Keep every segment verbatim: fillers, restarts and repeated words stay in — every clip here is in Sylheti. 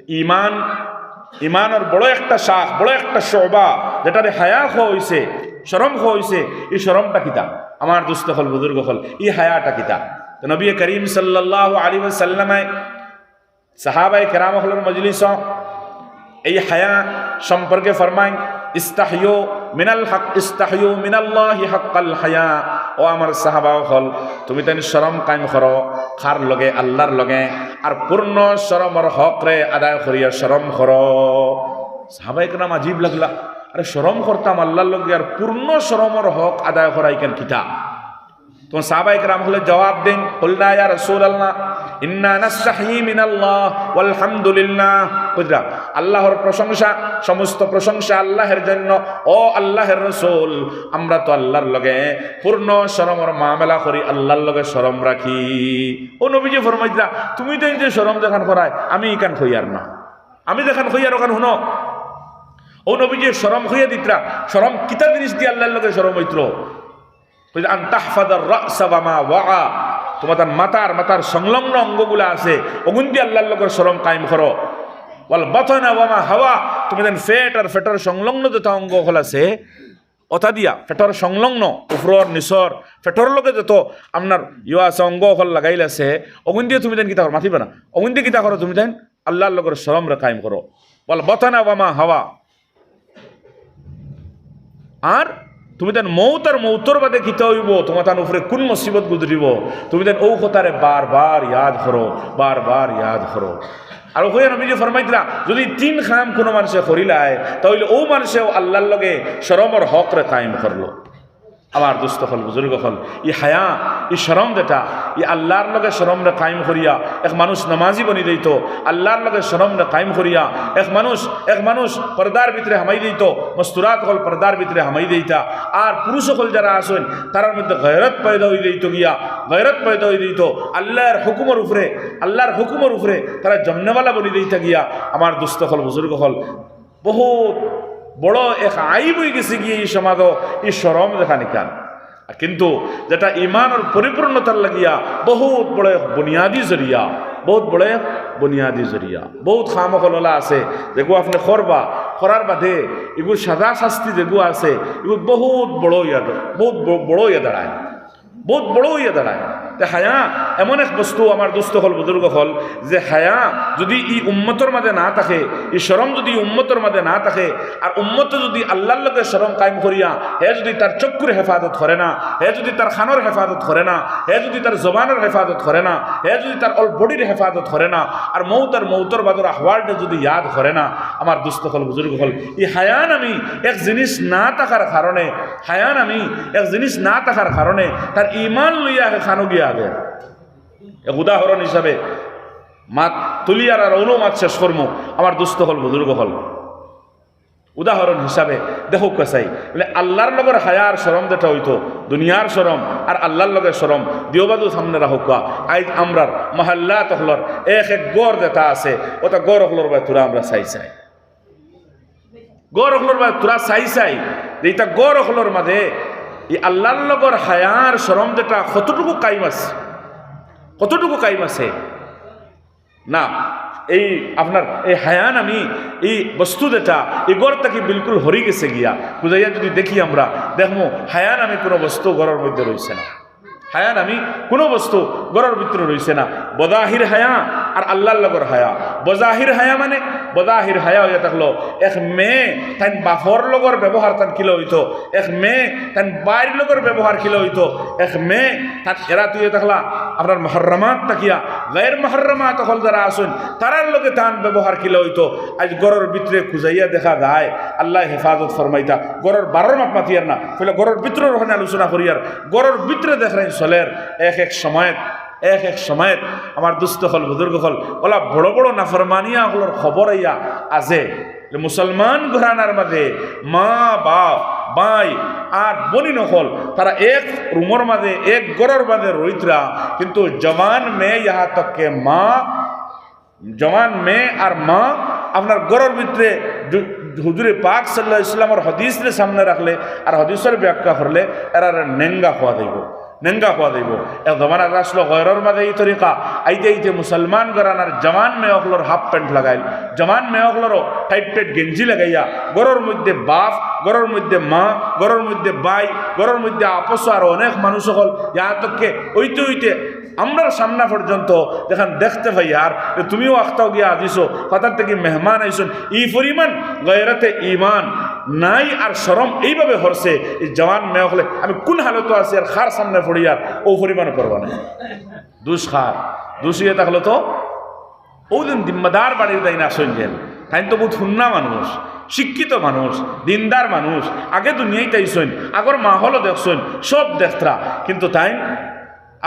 ইমান, ইমানর বড় একটা শাখ, বড় একটা শোবা, যেটারে হায়া কওয়া অইছে, শরম কওয়া অইছে, ই শরমটা কিতা? আমার দোস্ত অকল, বুজুর্গ অকল, ই হায়াটা কিতা? তো নবী করিম সাল্লাল্লাহু আলাইহি ওয়াসাল্লামে সাহাবায়ে কেরাম অকলর মজলিসো এই হায়া সম্পর্কে ফরমাইন, "ইস্তাহয়ু মিনাল হক, ইস্তাহয়ু মিনাল্লাহি হক্কাল হায়া।" ও আমার সাহাবা অকল, তুমি তাইন শরম কায়েম করো। কার লগে? আল্লাহর লগে। আর পূর্ণ শরমর হকরে আদায় করিয়া শরম করো। সাহাবায়ে কেরাম আজীব লাগলা, "আরে, শরম করতাম আল্লাহর লগে, আর পূর্ণ শরমর হক আদায় করা ইখান কিতা?" তখন সাহাবায়ে কেরাম অকলে জবাব দেন, "কুলনা ইয়া রাসূলুল্লাহ, ইন্না নাস্তাহি মিনাল্লাহ ওয়ালহামদুলিল্লাহ।" বুঝলা? আল্লাহর প্রশংসা, সমস্ত প্রশংসা আল্লাহর জন্য। ও আল্লাহর রসুল, আমরা তো আল্লাহর লগে পূর্ণ শরমর মামলা করি, আল্লাহর লগে শরম রাখি। ও নবীজি ফরমাইতরা, "তুমি তাইন যে শরম যেখান করায়, আমি ইখান কইয়ার না, আমি যেখান কইয়ার ওখান হুনো।" ও নবীজি শরম কইয়া দিতরা, শরম কিতা জিনিস দি আল্লাহর লগে শরম অইতরো? কইলা, "আন তাহফাজার রাসা ওয়া মা ওয়া।" তুমার তান মাথার, মাথার সংলগ্ন অঙ্গগুলা আছে, অগুন দি আল্লাহর লগে শরম কায়েম করো। "ওয়াল বাতানা ওয়া মা হাওয়া।" তুমার তান পেট আর পেটর সংলগ্ন যেতা অঙ্গ অকল আছে, ওতা দিয়া, পেটর সংলগ্ন, উপরর, নিচর, পেটর লগে যত আপনার ইয়ে আছে, অঙ্গ অকল লাগাইল আছে, অগুন দিয়া তুমি তাইন কিতা করো? মাতিবা না। অগুন দিয়া কিতা করো তুমি তাইন? আল্লাহর লগর শরমরে কায়েম করো। "ওয়াল বাতানা ওয়া মা হাওয়া।" আর তুমি তাইন মউত আর মউতর বাদে কিতা অইবো, তুমার তান উপরে কুন মুসিবত গুজরিবো, তুমি তাইন অউ কথারে বারবার ইয়াদ করো, বারবার ইয়াদ করো। আর অখানো নবীজি ফরমাইতরা, যুদি তিন কাম কুনু মানষে করিলায়, তা অইলে অউ মানষেও আল্লাহর লগে শরমর হকরে কায়েম করলো। আমার দোস্ত অকল, বুজুর্গ অকল, ই হায়া, ই শরম যেটা, ই আল্লাহর লগে শরমরে কায়েম করিয়া এক মানুষ নামাজি বনি যাইতো, আল্লাহর লগে শরমরে কায়েম করিয়া এক মানুষ, এক মানুষ পর্দার ভিতরে হামাই যাইতো, মস্তুরাত অকল পর্দার ভিতরে হামাই যাইতা। আর পুরুষ অকল যারা আছইন, তারার মধ্যে গয়রত পয়দা অই যাইতো গিয়া, গয়রত পয়দা অই যাইতো আল্লাহর হুকুমর উপরে, আল্লাহর হুকুমর উপরে তারা জমনেওয়ালা বনি যাইতা গিয়া। আমার দোস্ত অকল, বুজুর্গ অকল, বহুত বড় এক আইব অইগেছে গিয়া ই সমাজো, ই শরম যেখান ইখান। কিন্তু যেটা ইমানর পরিপূর্ণতার লাগিয়া বহুত বড় এক বুনিয়াদি জরিয়া, বহুত বড় এক বুনিয়াদি জরিয়া। বহুত কাম অকল অলা আছে, যেগু আপনে করবা, করার বাদে ইগুর সাজা শাস্তি যেগু আছে, ইগু বহুত বড় অইয়া, বহুত ব-, বড় অইয়া দাঁড়ায়। বহুত বড় অইয়া দাঁড়ায়। তে হায়া এমন এক বস্তু, আমার দোস্ত অকল, বুজুর্গ অকল, যে হায়া যুদি ই উম্মতর মাঝে না থাকে, ই শরম যুদি ই উম্মতর মাঝে না থাকে, আর উম্মতে যুদি আল্লাহর লগে শরম কায়েম করিয়া, হে যুদি তার চক্ষুর হেফাজত করে না, হে যুদি তার কানর হেফাজত করে না, হে যুদি তার জবানর হেফাজত করে না, হে যুদি তার অল বডির হেফাজত করে না, আর মউত আর মউতর বাদর আহওয়ালটা যুদি ইয়াদ করে না, আমার দোস্ত অকল, বুজুর্গ অকল, ই হায়া নামি এক জিনিস না থাকার কারণে হায়া নামি এক জিনিস না থাকার কারণে তার ইমান লইয়া হে কানো গিয়া আগে। এক উদাহরণ হিসাবে মাত তুলিয়ার আর অনো মাত শেষ করমু, আমার দোস্ত অকল, বুজুর্গ অকল। উদাহরণ হিসাবে দেখউক্কা চাই, বলে আল্লাহর লগর হায়া আর শরম যেটা অইতো, দুনিয়ার শরম আর আল্লাহর লগে শরম, দিও বাজু সামনে রাখউক্কা। আইজ আমরার মহল্লাত অকলর এক এক ঘর যেটা আছে, ওটা ঘর অকলর বায় থুড়া আমরা চাই চাই। ঘর অকলর বায় থুড়া চাই চাই যে ইতা ঘর অকলর মাঝে ই আল্লাহর লগর হায়ার শরম যেটা কতটুকু কায়েম আছে, কতটুকু কায়েম আছে? না, এই আপনার এই হায়া নামি এই বস্তু যেটা ই ঘর থাকি বিলকুল হরি গেছে গিয়া। খুজাইয়া যুদি দেখি আমরা, দেখমু হায়া নামি কুনু বস্তু ঘরর মধ্যে রইছে না। হায়া নামি কুনু বস্তু ঘরর ভিতরে রইছে না। বজাহির হায়া আর আল্লাহর লগর হায়া। বজাহির হায়া মানে, বজাহির হায়া অইয়া থাকলো এক মেয়ে তাইন বাপর লগর ব্যবহার তান কিলা অইতো, এক মেয়ে তান ভাইর লগর ব্যবহার কিলা অইতো, এক মেয়ে তান এরা তুই থাকলা আপনার মুহররমাত থাকিয়া, গায়র মুহররমাত অকল যারা আছইন, তারার লগে তান ব্যবহার কিলা অইতো। আইজ ঘরর ভিতরে খুজাইয়া দেখা যায়, আল্লায় হেফাজত ফরমাইতা, ঘরর বারর মাত মাতিয়ার না, কইলা ঘরর ভিতরর অখান আলোচনা করিয়ার, ঘরর ভিতরে দেখরাইন চলের। এক এক সময়ত, এক এক সময়ত আমার দোস্ত অকল, বুজুর্গ অকল, অলা বড় বড় নাফরমানিয়া অকলর খবর আইয়া আছে যে মুসলমান ঘরানার মাঝে মা, বাপ, ভাই আর বইন অকল, তারা এক রুমর মাঝে, এক ঘরর মাঝে রইতরা, কিন্তু জওয়ান মেয়ে, ইহা তক কে মা, জওয়ান মেয়ে আর মা আপনার ঘরর ভিতরে জু-, হুজুরে পাক সাল্লাল্লাহু আলাইহি ওয়াসাল্লামর হাদিসরে সামনে রাখলে আর হাদিসর ব্যাখ্যা করলে এরারে নেঙ্গা কওয়া যাইবো। নেঙ্গা কওয়া যাইবো। এক জমানার আসলো গয়রর মাঝে ই তরিকা, আইতে আইতে মুসলমান ঘরানার জওয়ান মেয়ে অকলর হাফ প্যান্ট লাগাইল, জওয়ান মেয়ে অকলরও টাইট টাইট গেঞ্জি লাগাইয়া ঘরর মধ্যে বাপ, ঘরর মধ্যে মা, ঘরর মধ্যে ভাই, ঘরর মধ্যে আপস আরো অনেক মানুষ অকল, ইয়া তককে অইতে অইতে আমরার সামনা পর্যন্ত যেখান দেখতে পাই আর যে তুমিও আখতাও গিয়া আজিছো, পাতার থাকি মেহমান আইছইন, ই পরিমাণ গয়রতে ইমান নাই আর শরম এইভাবে হরছে, এই জওয়ান মেয়ে অকলে আমি কোন হালতো আছি আর কার সামনে পড়ি আর ও পরিমাণ করবা না। দুষ কার? দুষ ইয়ে থাকলো তো ও দিন জিম্মাদার বাড়ির দাইন আছইন যেন, তাইন তো বহুত হুন্না মানুষ, শিক্ষিত মানুষ, দিনদার মানুষ, আগে দুনিয়াইত আইছইন, আগর মাহলও দেখছইন, সব দেখতরা, কিন্তু তাইন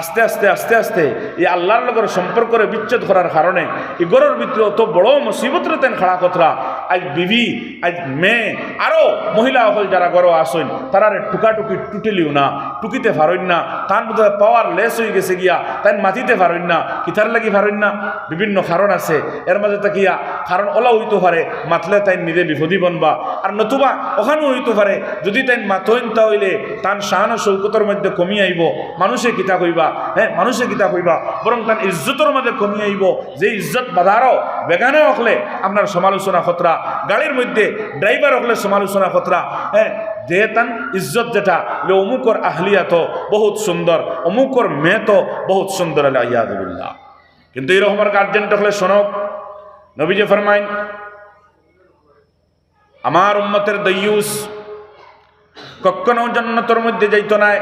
আস্তে আস্তে আস্তে আস্তে এই আল্লাহর লগর সম্পর্করে বিচ্ছেদ করার কারণে ই ঘরর ভিতরে অত বড় মুসিবতরে তাইন খাড়া করতরা। আইজ বিবি, আইজ মেয়ে, আরো মহিলা অকল যারা ঘরো আছইন, তারারে টুকাটুকি টুটিলিও না, টুকিতে পারইন না, তান বোধহয় পাওয়ার লেস অই গেছে গিয়া, তাইন মাতিতে পারইন না। কিতার লাগি পারইন না? বিভিন্ন কারণ আছে, এর মাঝে থাকিয়া কারণ অলা অইতো পারে, মাতলে তাইন নিজে বিপদি বনবা, আর নতুবা অখানও অইতো পারে, যদি তাইন মাতইন তা অইলে তান শান ও শৌকতর মধ্যে কমি আইবো, মানুষে কিতা কইবা, হ্যাঁ, মানুষে কিতা কইবা, বরং তান ইজ্জতর মাঝে কমি আইবো, যে ইজ্জত বাজারও বেগানা অকলে আপনার সমালোচনা করতরা, গাড়ির মধ্যে ড্রাইভার অকলে সমালোচনা করতরা, হ্যাঁ, যে তান ইজ্জত যেটা, লে অমুকর আহলিয়া তো বহুত সুন্দর, অমুকর মেয়ে তো বহুত সুন্দর, আল ইয়াযু বিল্লাহ। কিন্তু এই রকমর গার্জেন অকলে শোনক, নবীজি ফরমাইন, আমার উম্মতের দইয়ুস কখনো জন্নতর মধ্যে যাইতো নায়।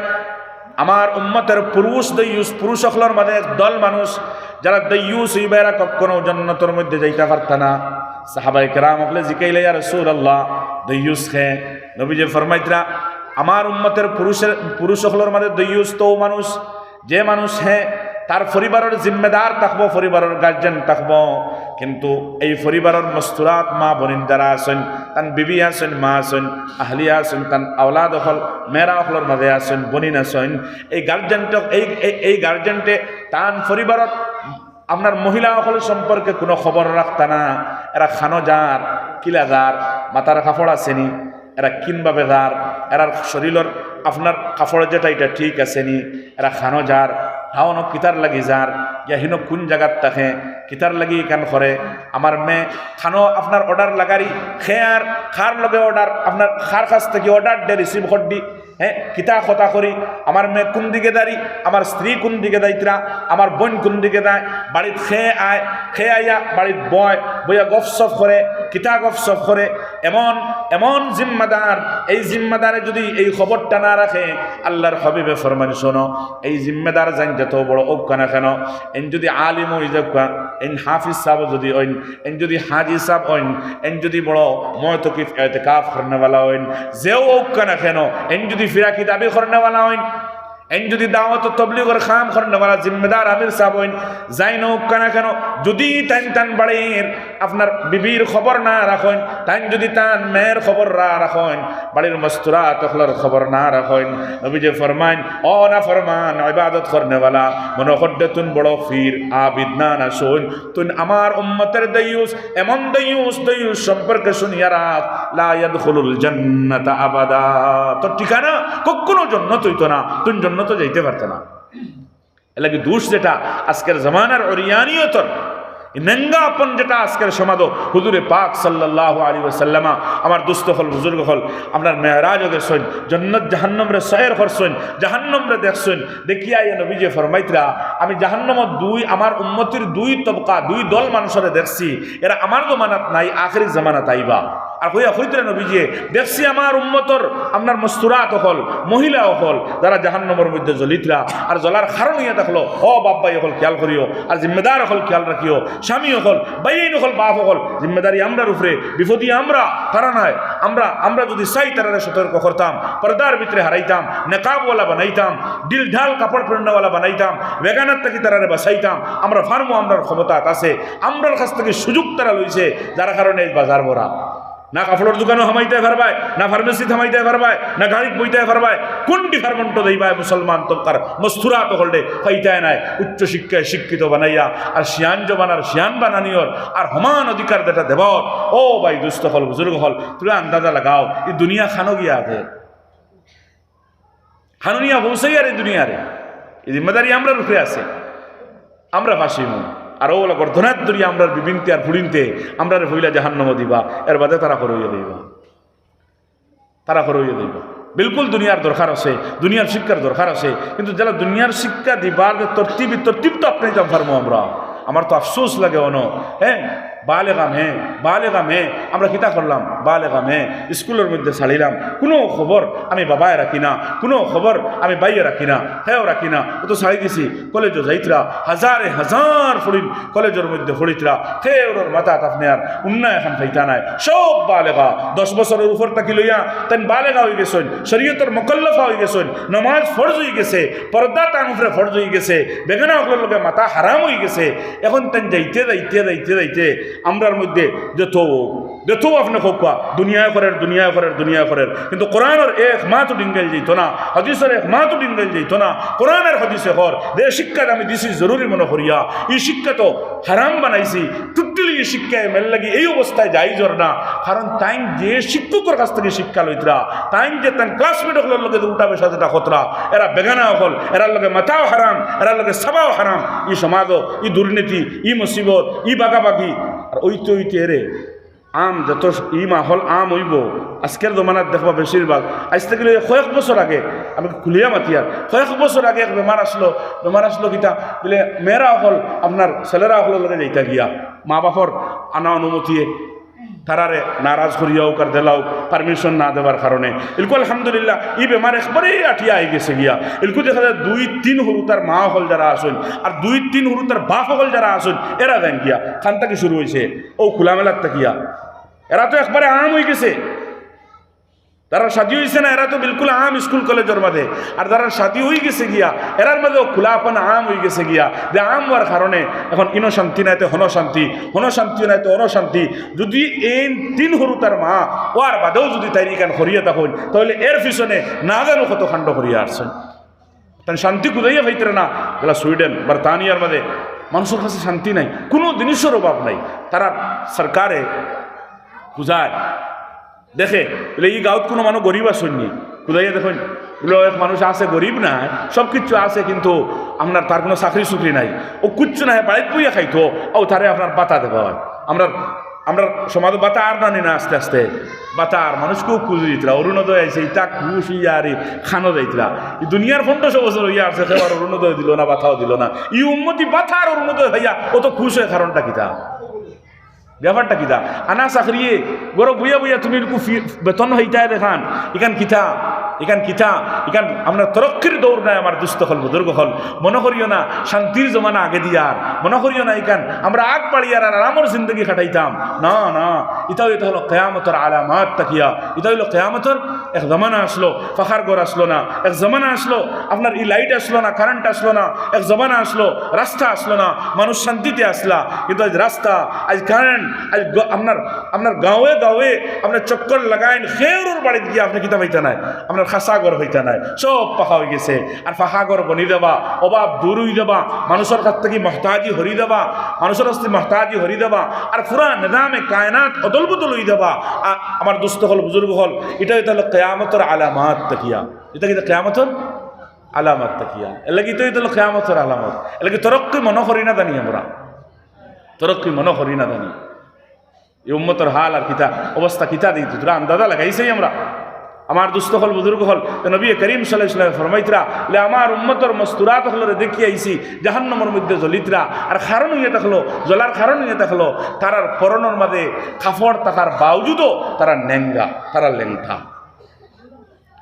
আমার উম্মতের পুরুষ দইয়ুস, পুরুষ অকলর মাঝে এক দল মানুষ যারা দইয়ুস, ই বেটা কখনো জন্নতর মধ্যে যাইতা পারতা না। সাহাবায়ে কেরাম অকলে জিকাইলা, "ইয়া রাসূলুল্লাহ, দইয়ুস কে?" নবীজি ফরমাইতরা, "আমার উম্মতের পুরুষের, পুরুষ অকলর মাঝে দইয়ুস তো মানুষ, যে মানুষ হে তার পরিবারর জিম্মেদার থাকবো, পরিবারর গার্জেন থাকবো, কিন্তু এই পরিবারর মস্তুরাত মা বইন যারা আছইন, তান বিবি আছইন, মা আছইন, আহলিয়া আছইন, তান আওলাদ অকল, মেয়েরা অকলর মাঝে আছইন, বইন আছইন, এই গার্জেনটে, এই, এই, এই গার্জেনটে তান পরিবারর আপনার মহিলা অকল সম্পর্কে কোনো খবর রাখতা না, এরা খানো যার, কিলা যার, মাথার কাপড় আছে নি, এরা কিনভাবে যার, এরার শরীরর আপনার কাপড় যেটা, এটা ঠিক আছে নি, এরা খানো যার, হাওনো কিতার লাগি যার, ইয়া হিনো কোন জাগাত থাকে, কিতার লাগি ইখান করে, আমার মেয়ে খানো আপনার অর্ডার লাগারি, খে আর খার লগে অর্ডার, আপনার খার কাছ থাকি অর্ডার দে রিসিভ করডি, হ্যাঁ, কিতা কথা করি, আমার মেয়ে কোন দিকে দাঁড়ি, আমার স্ত্রী কোন দিকে দাঁড়িতরা, আমার বইন কোন দিকে দায়, বাড়িত খে আয়, খে আইয়া বাড়িত বয়, বইয়া গফসফ করে, কিতা গফসফ করে, এমন, এমন জিম্মাদার, এই জিম্মাদারে যদি এই খবরটা না রাখে, আল্লাহর হাবিবে ফরমাইন, শোনো, এই জিম্মাদার যেইন যত বড় অউক্কা না কেন, এইন যদি আলিম অই যাউক্কা, এইন হাফিজ সাব যদি অইন, এইন যদি হাজি সাব অইন, এইন যদি বড় মুতাকিফ এতেকাফ করনেওয়ালা অইন, যেউ অউক্কা না কেন, এইন যদি ফিরাকি দাবি করনেওয়ালা অইন, এইন যদি দাওয়াত ও তবলিগর কাম করনেওয়ালা জিম্মাদার আমির সাব অইন, যেইন অউক্কা না কেন, যদি তাইন তান বাড়ির আপনার বিবির খবর না রাখইন, তাইন যদি তান মেয়ের খবর না রাখইন, বাড়ির মস্তুরাত অকলর খবর না রাখইন, নবীজি ফরমাইন, ও নাফরমান, ইবাদত করনেওয়ালা, মনো করডে তুইন বড় পীর, আবিদ, না, না, শোন, তুইন আমার উম্মতের দইয়ুস, এমন দইয়ুস, দইয়ুস সম্পর্কে শুনিয়া রাখ, লা ইয়াদখুলুল জান্নাতা আবাদা। তোর ঠিকানা কখনো জন্নত অইতো না, তুইন জন্নত যাইতে পারতে না। এর লাগি দুষ যেটা আজকের জমানার অরিয়ানিয়তর, ই নেঙ্গাপন যেটা আজকের সমাজো, হুজুরে পাক সাল্লাল্লাহু আলাইহি ওয়াসাল্লামা, আমার দোস্ত অকল, বুজুর্গ অকল, আপনার মেরাজো গেছইন, জন্নত জাহান্নমরে সয়র করছইন, জাহান্নমরে দেখছইন, দেখিয়া ইয়া নবীজি ফরমাইতরা, আমি জাহান্নমর দুই, আমার উম্মতির দুই তবকা, দুই দল মানুষরে দেখছি, এরা আমার জমানাত নাই, আখেরি জমানাত আইবা। আর কইয়া কইতরা নবীজিয়ে, দেখছি আমার উম্মতর আপনার মস্তুরাত অকল, মহিলা অকল, যারা জাহান্নমর মধ্যে জ্বলিতরা, আর জ্বলার কারণ ইয়া দেখলো, ও বাপ ভাই অকল খেয়াল করিও, আর জিম্মাদার অকল খেয়াল রাখিও, স্বামী অকল, ভাইয়াইন অকল, বাপ অকল, জিম্মাদারি আমরার উপরে, বিপদি আমরা, তারা নায়। আমরা, আমরা যদি চাই তারারে সতর্ক করতাম, পর্দার ভিতরে হারাইতাম, নেকাবওয়ালা বানাইতাম, ঢিলঢাল কাপড় পরনেওয়ালা বানাইতাম, বেগানার থাকি তারারে বাঁচাইতাম, আমরা পারমু, আমরার ক্ষমতাত আছে, আমরার কাছ থাকি সুযোগ তারা লইছে, যার কারণে এই বাজার ভরা। না কাপড়র দোকানো হামাইতায় পারবায়, না ফার্মেসিত হামাইতায় পারবায়, না গাড়িত বইতায় পারবায়, কোন ডিপার্টমেন্টো যাইবায় মুসলমান তবকার মস্তুরাত অকলরে পাইতায় নায়। উচ্চ শিক্ষায় শিক্ষিত বানাইয়া আর শিয়ান জমানার শিয়ান বানানিওর আর সমান অধিকার যেটা দেওয়ার। ও ভাই, দোস্ত অকল, বুজুর্গ অকল, তুমরা আন্দাজা লাগাও, ই দুনিয়া খানো গিয়া আছে। খানো নিয়া পৌঁছাই আর এই দুনিয়ারে। এই জিম্মাদারি আমরার উপরে আছে, আমরা ফাঁসিমু। আর অউ অলা গর্দনাত ধরিয়া আমরার বিবিনতে আর ফুড়িনতে আমরারে পয়লা জাহান্নামো দিবা, এর বাদে তারা করইয়া দিবা, তারা করইয়া দিবা। বিলকুল দুনিয়ার দরকার আছে, দুনিয়ার শিক্ষার দরকার আছে, কিন্তু যেলা দুনিয়ার শিক্ষা দিবার যে তরতিব, ই তরতিব তো আপনাইতাম পারমু আমরা। আমার তো আফসোস লাগে অনো, হ্যাঁ, বালেগা মেয়ে, বালেগা মেয়ে, আমরা কিতা করলাম? বালেগা মেয়ে স্কুলর মধ্যে ছাড়িলাম, কুনু খবর আমি বাবায় রাখি না, কুনু খবর আমি ভাইয়ে রাখি না, হেও রাখি না, অউ তো ছাড়ি দিছি। কলেজো যাইতরা, হাজারে হাজার ফুড়িন কলেজর মধ্যে পড়িতরা, কেউরর মাথাত আপনে আর উন্না এখান পাইতা নায়। সব বালেগা, দশ বছরর উপর থাকি লইয়া তাইন বালেগা অইগেছইন, শরীয়তর মুকাল্লাফা অইগেছইন, নমাজ ফরজ অইগেছে, পর্দা তান উপরে ফরজ অইগেছে, বেগানা অকলর লগে মাতা হারাম অইগেছে। এখন তাইন যাইতে যাইতে যাইতে যাইতে আমরার মধ্যে যত, যত আপনে কউক্কা, দুনিয়ায় করের, দুনিয়ায় করের, দুনিয়ায় করের, কিন্তু কোরআনর এক মাতও ডিঙ্গাইল যাইতো না, হাদিসর এক মাতও ডিঙ্গাইল যাইতো না। কোরআন আর হাদিসে কর, যে শিক্ষা আমি দিছি জরুরি মনো করিয়া, ই শিক্ষা তো হারাম বানাইছি, totally ই শিক্ষা এর লাগি এই অবস্থায় জাইজ অর না। কারণ তাইন যে শিক্ষকর কাছ থাকি শিক্ষা লইতরা, তাইন যে তান classmate অকলর লগে যে উঠা বসা যেটা করতরা, এরা বেগানা অকল, এরার লগে মাতাও হারাম, এরার লগে চাবাও হারাম। ই সমাজো ই দুর্নীতি, ই মুসিবত, ই বাগাবাগি, আর অইতে অইতে এরে আম যত ই মাহল আম অইবো। আজকের জমানাত দেখবা বেশিরভাগ, আইজ থাকি লইয়া কয়েক বছর আগে, আমি খুলিয়া মাতিয়ার, কয়েক বছর আগে এক বেমার আছলো, বেমার আছলো কিতা বুলে, মেয়েরা অকল আপনার ছেলেরা অকলর লগে যাইতা গিয়া, মা বাপর আনা অনুমতিয়ে তারারে নারাজ করিয়া অউক আর দেলা অউক, permission না দেবার কারণে। ইলকু আলহামদুলিল্লাহ, ই বেমার একবারে আটিয়া আইগেছে গিয়া। ইলকু দেখা যায় দুই তিন হুরুতার মা অকল যারা আছইন, আর দুই তিন হুরুতার বাপ অকল যারা আছইন, এরা যাইন গিয়া। খান থাকি শুরু অইছে, অউ খোলামেলার থাকিয়া। এরা তো একবারে আম অইগেছে। যারার শাদি অইছে না, এরা তো বিলকুল আম স্কুল কলেজর মাঝে। আর যারার শাদি অইগেছে গিয়া, এরার মাঝেও খোলাপান আম অইগেছে গিয়া। যে আম অওয়ার কারণে এখন ইনো শান্তি নাই, তে হনো শান্তি, হনো শান্তি নাই, তে অনো শান্তি। যুদি এইন তিন হুরুতার মা অওয়ার বাদেও যুদি তাইন ইখান করিয়া থাকইন, তাইলে এর পিছনে না জানু কত কাণ্ড করিয়া আছইন। তাইন শান্তি খুজাইয়া পাইতরা না। গেলা সুইডেন, বার্তানিয়ার মাঝে মানষর কাছে শান্তি নাই, কুনু জিনিসর অভাব নাই। তারার সরকারে খুজায়, দেখে, বুলে, "ই গাঁওত কুনু মানুষ গরিব আছইন নি?" খুজাইয়া দেখইন, বুলে, "এক মানুষ আছে, গরিব নায়, সব কিচ্ছু আছে, কিন্তু আপনার তার কুনু চাকরি চুকরি নাই, অউ কিচ্ছু নাই, বাড়িত বইয়া খাইতো, অউ তারে আপনার ভাতা দেওয়া অয়।" আমরার, আমরার সমাজো ভাতা আর নানি না আস্তে আস্তে, ভাতা আর মানুষ কেউ খুঁজি দিতরা, অরুণোদয় আইছে, ইতা খুশ অইয়া আর ই খানো যাইতরা। ই দুনিয়ার পনেরোশো বছর অইয়া আছে, কেউ আর অরুণোদয় দিলো না, ভাতাও দিলো না। ই উম্মতি ভাতা আর অরুণোদয় পাইয়া অত খুশ অয়, কারণটা কিতা? ব্যাপারটা কিতা? আনা চাকরিয়ে, ঘরো বইয়া বইয়া তুমি ইলকু ফি-, বেতন পাইতায় দেখান, ইখান কিতা? ইখান কিতা? ইখান আপনার তরক্কির দৌড় নায়, আমার দুস্ত অকল, বুজুর্গ অকল। মনো করিও না শান্তির জমানা আগেদি আর, মনো করিও না ইখান আমরা আগ বাড়িয়ার আর আরামর জিন্দেগি কাটাইতাম। না, না, ইতা অইলো কিয়ামতর আলামত থাকিয়া, ইতা অইলো কিয়ামতর এক জমানা আছলো, পাকার ঘর আছলো না, এক জমানা আছলো আপনার ই light আছলো না, current আছলো না, এক জমানা আছলো রাস্তা আছলো না, মানুষ শান্তিতে আছলা। কিন্তু আইজ রাস্তা, আইজ current, আইজ গ-, আপনার, আপনার গাঁওয়ে গাঁওয়ে আপনার চক্কর লাগাইন, কেউরর বাড়িত গিয়া আপনে কিতা পাইতা নায়, আপনার খাসা ঘর পাইতা নায়, সব পাকা অইগেছে। আর পাকা ঘর বনি যাবা, অভাব দূর অই যাবা, মানষর কাছ থাকি মহতাজি হরি যাবা, মানষর কাছ থাকি মহতাজি হরি যাবা, আর পুরা নিজামে কায়নাত অদল বদল অই যাবা। আর আমার দুস্ত অকল, বুজুর্গ অকল, ইতা, ইতা অইলো কিয়ামতর আলামত থাকিয়া। ইতা কিতা? কিয়ামতর আলামত থাকিয়া। এরলাগি ইতা, ইতা অইলো কিয়ামতর আলামত। এরলাগি তরক্কি মনো করি না জানি আমরা, তরক্কি মনো করি না জানি। ই উম্মতর হাল আর কিতা, অবস্থা কিতা দেখি, থুড়া আন্দাজা লাগাইছি আমরা। আমার দুস্ত অকল, বুজুর্গ অকল, তে নবী করিম সাল্লাল্লাহু আলাইহি ওয়াসাল্লাম ফরমাইতরা, বুলে, "আমার উম্মতর মস্তুরাত অকলরে দেখি আইছি, জাহান্নামর মধ্যে জ্বলিতরা, আর কারণ অইয়া থাকলো, জ্বলার কারণ অইয়া থাকলো, তারার পরনর মাঝে কাপড় থাকার বাওজুদও তারা নেঙ্গা, তারা লেংটা।"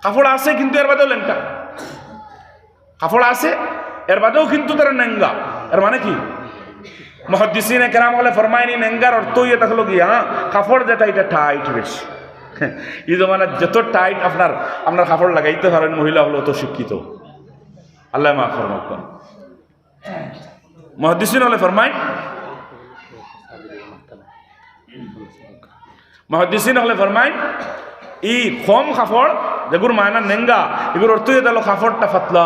কাপড় আছে, কিন্তু এর বাদেও লেংটা। কাপড় আছে, এর বাদেও কিন্তু তারা নেঙ্গা। এর মানে কি? মুহাদ্দিসিনে কেরাম অকলে ফরমাইন, ই নেঙ্গার অর্থ অইয়া থাকলো গিয়া, হ্যাঁ, কাপড় যেটা, ইটা tight বেশি। ই জমানাত যত tight আপনার, আপনার কাপড় লাগাইতা পারইন মহিলা অকল, অত শিক্ষিত। আল্লায় মাফ ফরমাউক্কা। মুহাদ্দিসিন অকলে ফরমাইন, মুহাদ্দিসিন অকলে ফরমাইন, ই কম কাপড়, যেগুর মানা নেঙ্গা, ইগুর অর্থ অইয়া থাকলো কাপড়টা পাতলা।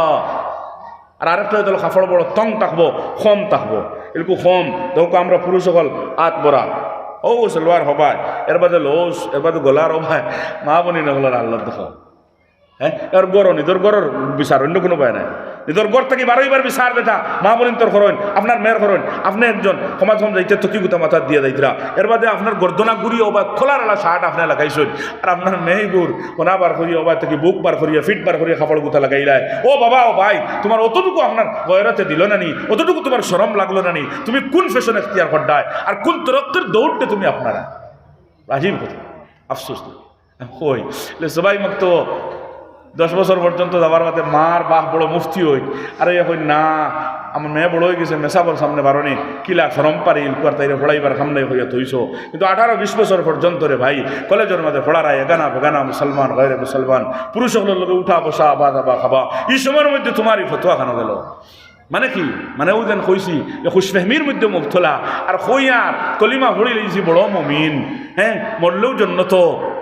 আর আরেকটা অইয়া থাকলো কাপড় বড় তং থাকবো, কম থাকবো। ইলকু কম, দেখো আমরা পুরুষ অকল আত ভরা, অউ সালোয়ার হবায়, এর বাদে লউজ, এর বাদে গলার হবায়, মা বইন অকলর আল্লাহ দেখো। হ্যাঁ, এর ঘরো, নিজর ঘরর বিচার, অইন্য কুনু উপায় নাই। নিজর ঘর থাকি বারইবার বিচার যেটা মা বোনইন্তর করইন, আপনার মেয়ের করইন, আপনে একজন কমাত কম যাইতে তকি গুতা মাথাত দিয়া যাইতরা, এর বাদে আপনার গর্দনা ঘুরিয়া অউ বা খোলার আলা শার্ট আপনে লাগাইছইন, আর আপনার মেয়েগুর কোনা বার করিয়া, অউ বা থাকি বুক বার করিয়া, ফিট বার করিয়া কাপড় গুতা লাগাইলায়। ও বাবা, ও ভাই, তুমার অতটুকু আপনার গয়রতে দিল না নি, অতটুকু তুমার শরম লাগলো না নি? তুমি কুন ফ্যাশন এখতিয়ার কররায় আর কুন তরক্কির দৌড়ে তুমি আপনারা? আজীব কথা, আফসোস। কই, লে সবাই মক্তব দশ বছর পর্যন্ত যাওয়ার বাদে মার বাপ বড় মুফতি অইন, আর ইয়া কইন না, আমার মেয়ে বড় অইগেছে, মেসাবর সামনে বারনি, কিলা শরম পারি, ইলকুয়ার তাইরে পড়াইবার সামনে কইয়া থইছো। কিন্তু আঠারো বিশ বছর পর্যন্ত রে ভাই, কলেজর মাঝে পড়ারায়, এগানা বেগানা, মুসলমান, গয়রে মুসলমান, পুরুষ অকলর লগে উঠা বসা, আবা যাবা খাবা, ই সময়র মধ্যে তুমার ই ফতোয়া খানো গেল। মানে কি? মানে অউ যেন কইছি যে খুশফেহমির মধ্যে মুবতলা, আর কইয়ার কলিমা পড়িলাইছি বড় মুমিন, হ্যাঁ, মরলেও জন্নত,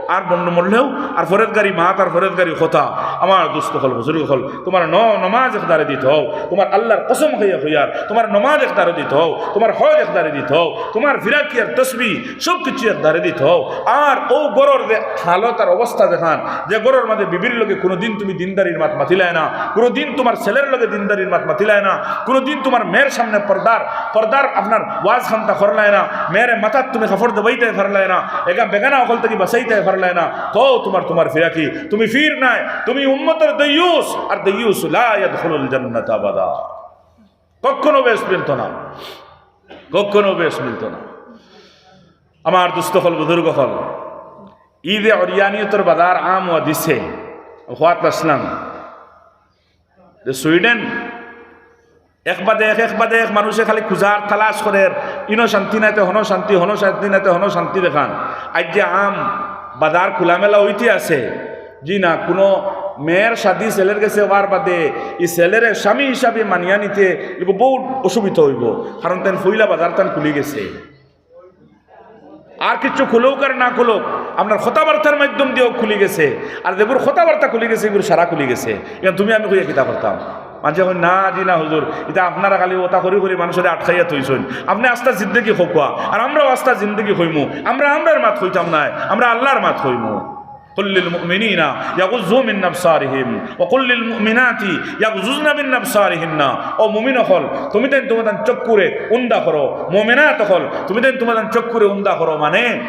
আর বন্ড মরলেও, আর ফরেজগারি মাত, আর ফরেজগারি কথা। আমার দোস্ত অকল, বুজুর্গ অকল, তুমার ন-, নমাজ একদারে দিত অও, তুমার আল্লার কসম খাইয়া কইয়ার, তুমার নমাজ একদারে দিত অও, তুমার হজ একদারে দিত অও, তুমার ফিরাকি আর তসবি সব কিছু একদারে দিত অও। আর অউ ঘরর যে হালত আর অবস্থা দেখান, যে ঘরর মাঝে বিবির লগে কুনুদিন তুমি দিনদারির মাত মাতিলায় না, কুনুদিন তুমার ছেলের লগে দিনদারির মাত মাতিলায় না, কুনুদিন তুমার মেয়ের সামনে পর্দার, পর্দার আপনার ওয়াজ খান্তা করলায় না, মেয়েরে মাথাত তুমি কাপড় দেবাইতায় পারলায় না, এগা বেগানা অকল থাকি বাঁচাইতায় পারলায় না, তো তুমার, তুমার ফিরাকি, তুমি ফির নায়, তুমি উম্মতর দাইয়ুস, আর দাইয়ুস লা ইয়াদখুলুল জান্নাতা আবাদা। কখনো বেহেস্ত মিলতো না, কখনো বেহেস্ত মিলতো না। আমার দোস্ত অকল, বুজুর্গ অকল, ই যে অরিয়ানিয়তর বাজার আম অওয়া দিছে, অখাত আছলাম যে সুইডেন এক বাদে এক, এক বাদে এক মানুষে খালি খুজার তালাশ করের, ইনো শান্তি নাইতে হনো শান্তি, হনো শান্তি নাইতে হনো শান্তি দেখান। আইজ যে আম বাজার খোলামেলা অইতে আছে, জি না, কুনু মেয়ের শাদি ছেলের গেছে অওয়ার বাদে ই ছেলেরে স্বামী হিসাবে মানিয়া নিতে ইগু বউত অসুবিধা অইবো, কারণ তাইন পয়লা বাজার তান খুলি গেছে। আর কিচ্ছু খুলউক আর না খুলউক, আপনার কথাবার্তার মাধ্যম দিয়াউ খুলি গেছে। আর যেগুর কথাবার্তা খুলি গেছে, ইগুর সারা খুলি গেছে। ইখান তুমি আমি কইয়া কিতা করতাম? মানষে কইন, "না, জি না হুজুর, ইতা আপনারা খালি অতা করি করি মানুষরে আটকাইয়া থইছইন। আপনে আস্তা জিন্দেগি কউক্কা, আর আমরাও আস্তা জিন্দেগি কইমু। আমরা আমরার মাত কইতাম নায়, আমরা আল্লার মাত কইমু।" قل للمؤمنين يغضوا من أبصارهم وقل للمؤمنات يغضضن من أبصارهن। ও মুমিন অকল, তুমি তাইন তুমার তান চক্ষুরে উন্দা করো। মুমিনাত অকল, তুমি তাইন তুমার তান চক্ষুরে উন্দা করো। মানে,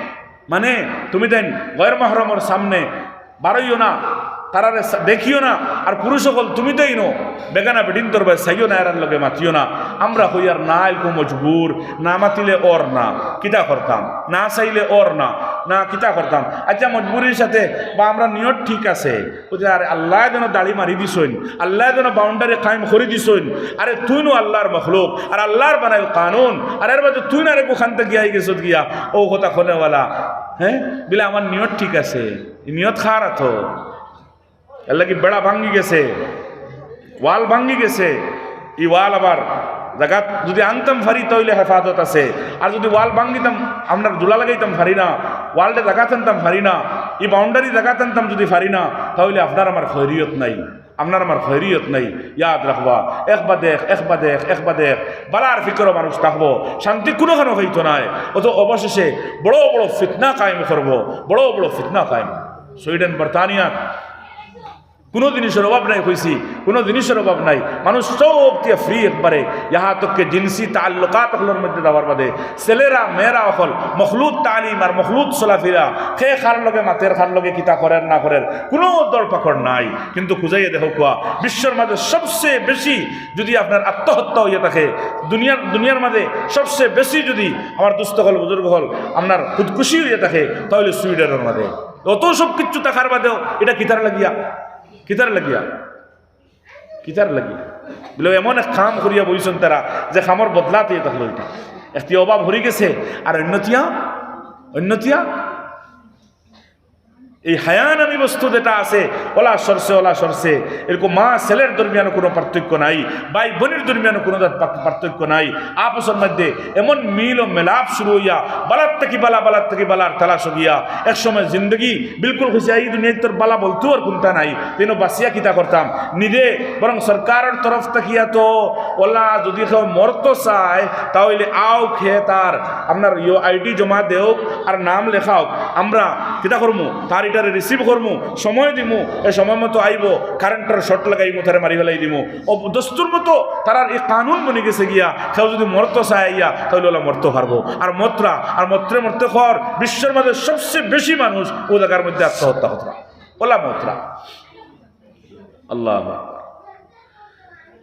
মানে, তুমি তাইন গয়র মাহরমর সামনে বারইও না, তারারে সা-, দেখিও না। আর পুরুষ অকল, তুমি তাইনও বেগানা বেটিন্তর বায় চাইও না, এরার লগে মাতিও না। আমরা কইয়ার না, ইলকু মজবুর, না মাতিলে অর না, কিতা করতাম? না চাইলে অর না, না কিতা করতাম? আচ্ছা, মজবুরির সাথে বা আমরা নিয়ত ঠিক আছে, অউ যে আর আল্লায় যেন দাড়ি মারি দিছইন, আল্লায় যেন বাউন্ডারি কায়েম করি দিছইন, আরে তুইনও আল্লার মখলুক, আর আল্লার বানাইল কানুন, আর এর বাদে তুইন আরেকগু খান্তা গিয়া আইগেছত গিয়া, অউ কথা কনেওয়ালা, হ্যাঁ? বিলে আমার নিয়ত ঠিক আছে, ই নিয়ত খারাপ তো। এরলাগি বেড়া ভাঙ্গি গেছে, ওয়াল ভাঙ্গি গেছে। ই ওয়াল আবার জাগাত যুদি আনতাম পারি, তা অইলে হেফাজত আছে। আর যুদি ওয়াল ভাঙ্গিতাম, আপনার জুলা লাগাইতাম পারি না, ওয়ালরে জাগাত আনতাম পারি না, ই বাউন্ডারি জাগাত আনতাম যুদি পারি না, তা অইলে আপনার আমার খয়রিয়ত নাই, আপনার আমার খয়রিয়ত নাই। ইয়াদ রাখবা, এক বাদে এক, এক বাদে এক, এক বাদে এক, বালার ফিকরো মানুষ থাকবো, শান্তি কুনুখানো অইতো নায়। অত অবশেষে বড় বড় ফিতনা কায়েম করবো, বড় বড় ফিতনা কায়েম। সুইডেন, বর্তানিয়া, কুনু জিনিসর অভাব নাই, কইছি, কুনু জিনিসর অভাব নাই। মানুষ সব তিয়া ফ্রি একবারে, ইহা তক কে জিনসি তাল্লুকাত অকলর মধ্যে যাওয়ার বাদে, ছেলেরা, মেয়েরা অকল, মখলুত তালিম আর মখলুত চলাফিরা, কে কার লগে মাতের, কার লগে কিতা করের না করের, কুনু দরপাকড় নাই। কিন্তু খুজাইয়া দেখউক্কা, বিশ্বর মাঝে সবচে বেশি যুদি আপনার আত্মহত্যা অইয়া থাকে, দুনিয়ার, দুনিয়ার মাঝে সবচে বেশি যুদি আমার দোস্ত অকল, বুজুর্গ অকল, আপনার খুদকুশি অইয়া থাকে, তা অইলে সুইডেনর মাঝে। অত সব কিচ্ছু থাকার বাদেও ইটা কিতার লাগিয়া? কিতার লাগিয়া? কিতার লাগিয়া? বিলে এমন এক কাম করিয়া বইছইন তারা, যে কামর বদলাত ইয়া থাকলো ইটা। একটি অভাব হরি গেছে, আর অন্যতিয়া, অন্যতিয়া এই হায়া নামি বস্তু যেটা আছে, অলা সরছে, অলা সরছে। এরকম মা ছেলের দরমিয়ানো কুনু পার্থক্য নাই, ভাই বইনর দরমিয়ানো কুনু জাত পার্থ-, পার্থক্য নাই। আপসর মধ্যে এমন মিল ও মেলাপ শুরু অইয়া, বালার থাকি বালা, বালার থাকি বালার তালাশ অইয়া, এক সময় জিন্দেগি বিলকুল কইছে, "এই দুনিয়াত তোর বালা বলতেও আর কুনটা নাই, তেন বাঁচিয়া কিতা করতাম?" নিজে বরং সরকারর তরফ থাকিয়া তো অলা যুদি কেউ মরতো চায়, তা অইলে আউক হে তার আপনার ইয়ো আইডি জমা দেউক আর নাম লেখাউক। আমরা কিতা করমু? তার ইটারে receive করমু, সময় দিমু, এ সময় মতো আইবো, কারেন্টর শর্ট লাগাইমু, তারে মারি ফেলাই দিমু। ও দস্তুর মতো তারার ই কানুন বনি গেছে গিয়া, কেউ যুদি মরতো চায় আইয়া, তাইলে অলা মরতো পারবো। আর মতরা, আর মরতে মরতে কর, বিশ্বর মাঝে সবচে বেশি মানুষ অউ জাগার মধ্যে আত্মহত্যা করতরা, অলা মতরা। আল্লাহু আকবার।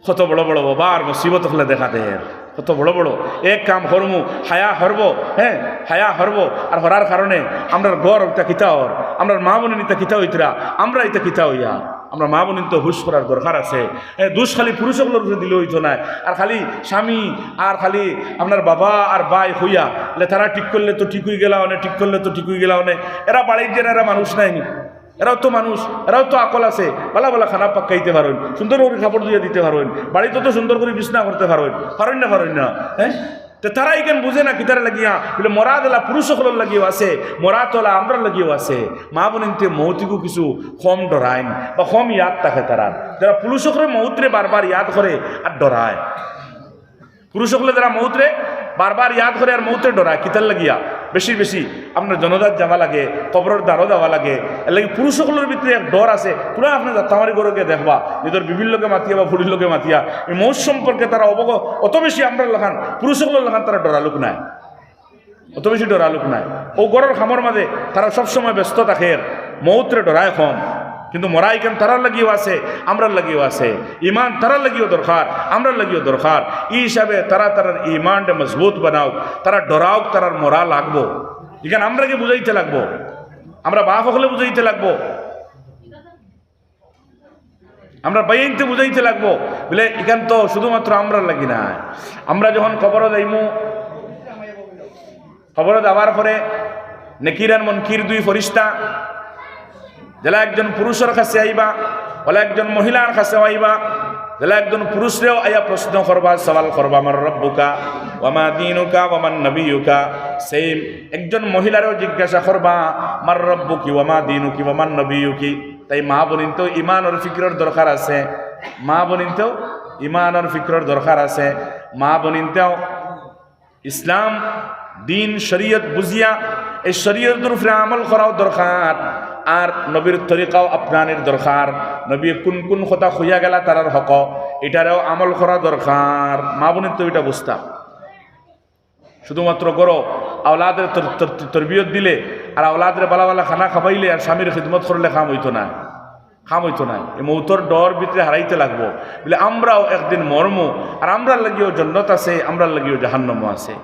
কত বড় বড় ওবা আর মুসিবত অকলে দেখা দের, কত বড় বড়। এক কাম করমু, হায়া হরবো, হে, হায়া হরবো, আর হরার কারণে আমরার ঘর ইতা কিতা অর, আমরার মা-বইন ইতা কিতা অইতরা, আমরা ইতা কিতা অইয়ার। আমরার মা-বইনতো হুশ করার দরকার আছে। হে, দুষ খালি পুরুষ অকলর উপরে দিলে অইতো নায়, আর খালি স্বামী, আর খালি আপনার বাবা আর ভাই কইয়া, লে তারা ঠিক করলে তো ঠিক অইগেলা অনে, ঠিক করলে তো ঠিক অইগেলা অনে। এরা বাড়ির যেরা, এরা মানুষ নায়নি? এরাও তো মানুষ, এরাও তো আকল আছে, ভালা ভালা খানা পাক্কাইতে পারইন, সুন্দর করি কাপড় ধুইয়া দিতে পারইন, বাড়িত তো সুন্দর করি বিছনা করতে পারইন, পারইন না, পারইন না, হে? তে তারা ইখান বুঝে না কিতার লাগিয়া, বলে মরা যেলা পুরুষ অকলর লাগিও আছে, মরা তো অলা আমরার লাগিও আছে। মা-বইনতে মউতগু কিছু কম ডরাইন বা কম ইয়াদ থাকে তারার, যেরা পুরুষ অকলে মউতরে বারবার ইয়াদ করে আর ডরায়। পুরুষ অকলে যেরা মউতরে বারবার ইয়াদ করে আর মউতরে ডরায়, কিতার লাগিয়া? বেশি বেশি আপনার জনাজাত যাওয়া লাগে, কবরর দ্বারো যাওয়া লাগে। এরলাগি পুরুষ অকলর ভিতরে এক ডর আছে। তুরা আপনে যাত্রাবাড়ি ঘরো গিয়া দেখবা, নিজর বিবির লগে মাতিয়া বা ফুড়ির লগে মাতিয়া, ই মউত সম্পর্কে তারা অবগ-, অত বেশি আমরার লাখান, পুরুষ অকলর লাখান তারা ডরালুক নায়, অত বেশি ডরালুক নায়। অউ ঘরর কামর মাঝে তারা সবসময় ব্যস্ত থাকের, মউতরে ডরায় কম। কিন্তু মরা ইখান তারার লাগিও আছে, আমরার লাগিও আছে। ইমান তারার লাগিও দরকার, আমরার লাগিও দরকার। ই হিসাবে তারা তারার ইমানরে মজবুত বানাউক, তারা ডরাউক, তারার মরা লাগবো। ইখান আমরারে বুঝাইতে লাগবো, আমরার বাপ অকলে বুঝাইতে লাগবো, আমরার ভাইয়াইন্তে বুঝাইতে লাগবো। বলে ইখান তো শুধুমাত্র আমরার লাগি নায়। আমরা যখন কবরো যাইমু, কবরো যাওয়ার পরে নেকির আর মুনকির দুই ফিরিস্তা যেলা একজন পুরুষর কাছে আইবা, অলা একজন মহিলার কাছেও আইবা। যেলা একজন পুরুষরেও আইয়া প্রশ্ন করবা, সওয়াল করবা, "মান রাব্বুকা ওয়া মা দীনুকা ওয়া মান নাবিয়্যুকা।" Same একজন মহিলারেও জিজ্ঞাসা করবা, "মান রাব্বুকি ওয়া মা দীনুকি ওয়া মান নাবিয়্যুকি।" তাই মা-বইনতেও ইমানর ফিকিরর দরকার আছে, মা-বইনতেও ইমানর ফিকিরর দরকার আছে, মা-বইনতেও ইসলাম, দিন, শরিয়ত বুঝিয়া, এই শরিয়তর উপরে আমল করাও দরকার। আর নবীর তরিকাও আপনানির দরকার। নবীয়ে কুন কুন কথা কইয়া গেলা তারার হকো, ইটারেও আমল করা দরকার। মা-বইনতেও ইটা বুঝতা। শুধুমাত্র ঘরো আওলাদরে তর-, তর-, তরবিয়ত দিলে আর আওলাদরে ভালা ভালা খানা খাবাইলে আর স্বামীর খিদমত করলে কাম অইতো নায়। কাম অইতো নায়। ই মউতর ডর ভিতরে হারাইতে লাগবো। বলে, আমরাও একদিন মরমু, আর আমরার লাগিও জন্নত আছে, আমরার লাগিও জাহান্নামও আছে।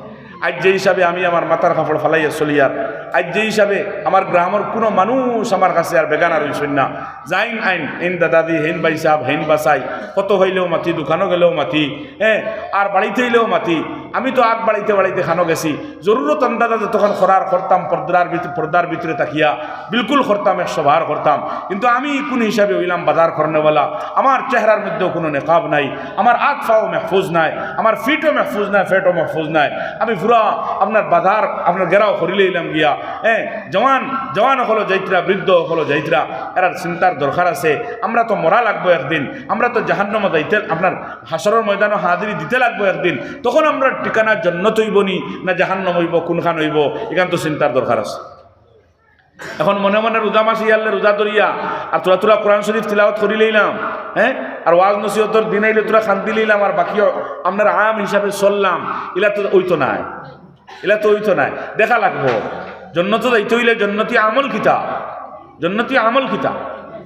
আইজ যে হিসাবে আমি আমার মাথার কাপড় ফালাইয়া চলিয়ার, আইজ যে হিসাবে আমার গ্রামর কুনু মানুষ আমার কাছে আর বেগানা রইছইন না। যাইন আইন, হেইন দাদাজি, হেইন ভাইসাব, হেইন বাছাই, কত অইলেও মাতি, দোকানো গেলেও মাতি, হে, আর বাড়িত অইলেও মাতি। আমি তো আগ বাড়াইতে বাড়াইতে খানো গেছি, জরুরত আন্দাজা যতখান করার করতাম, পর্দার ভিত-, পর্দার ভিতরে থাকিয়া বিলকুল করতাম, একশো বার করতাম। কিন্তু আমি কুন হিসাবে অইলাম বাজার করনেওয়ালা? আমার চেহারার মধ্যেও কুনু নেকাব নাই, আমার আত পাও মেহফুজ নাই, আমার ফিটও মেহফুজ নাই, ফেটও মেহফুজ নাই। আমি পুরা আপনার বাজার, আপনার ঘেরাও করিলাইলাম গিয়া। হে, জওয়ান, জওয়ান অকলও যাইতরা, বৃদ্ধ অকলও যাইতরা, এরার চিন্তার দরকার আছে। আমরা তো মরা লাগবো একদিন, আমরা তো জাহান্নামো যাইতে, আপনার হাশরর ময়দানো হাজিরি দিতে লাগবো একদিন। তখন আমরার ঠিকানা জন্নত অইবো নি না জাহান্নাম অইবো, কুনখান অইবো, ইখান তো চিন্তার দরকার আছে। এখন মনে মনে রোজা মাস ইয়ারলে রোজা ধরিয়া আর থুড়া থুড়া কোরআন শরিফ তিলাওয়াত করিলাইলাম, হে, আর ওয়াজ নসিহতর দিন আইলে থুড়া কান্দিলাইলাম, আর বাকি আপনার আম হিসাবে চললাম, ইলা তো অইতো নায়। ইলা তো অইতো নায়, দেখা লাগবো। জন্নতো যাইতে অইলে জন্নতি আমল কিতা? জন্নতি আমল কিতা?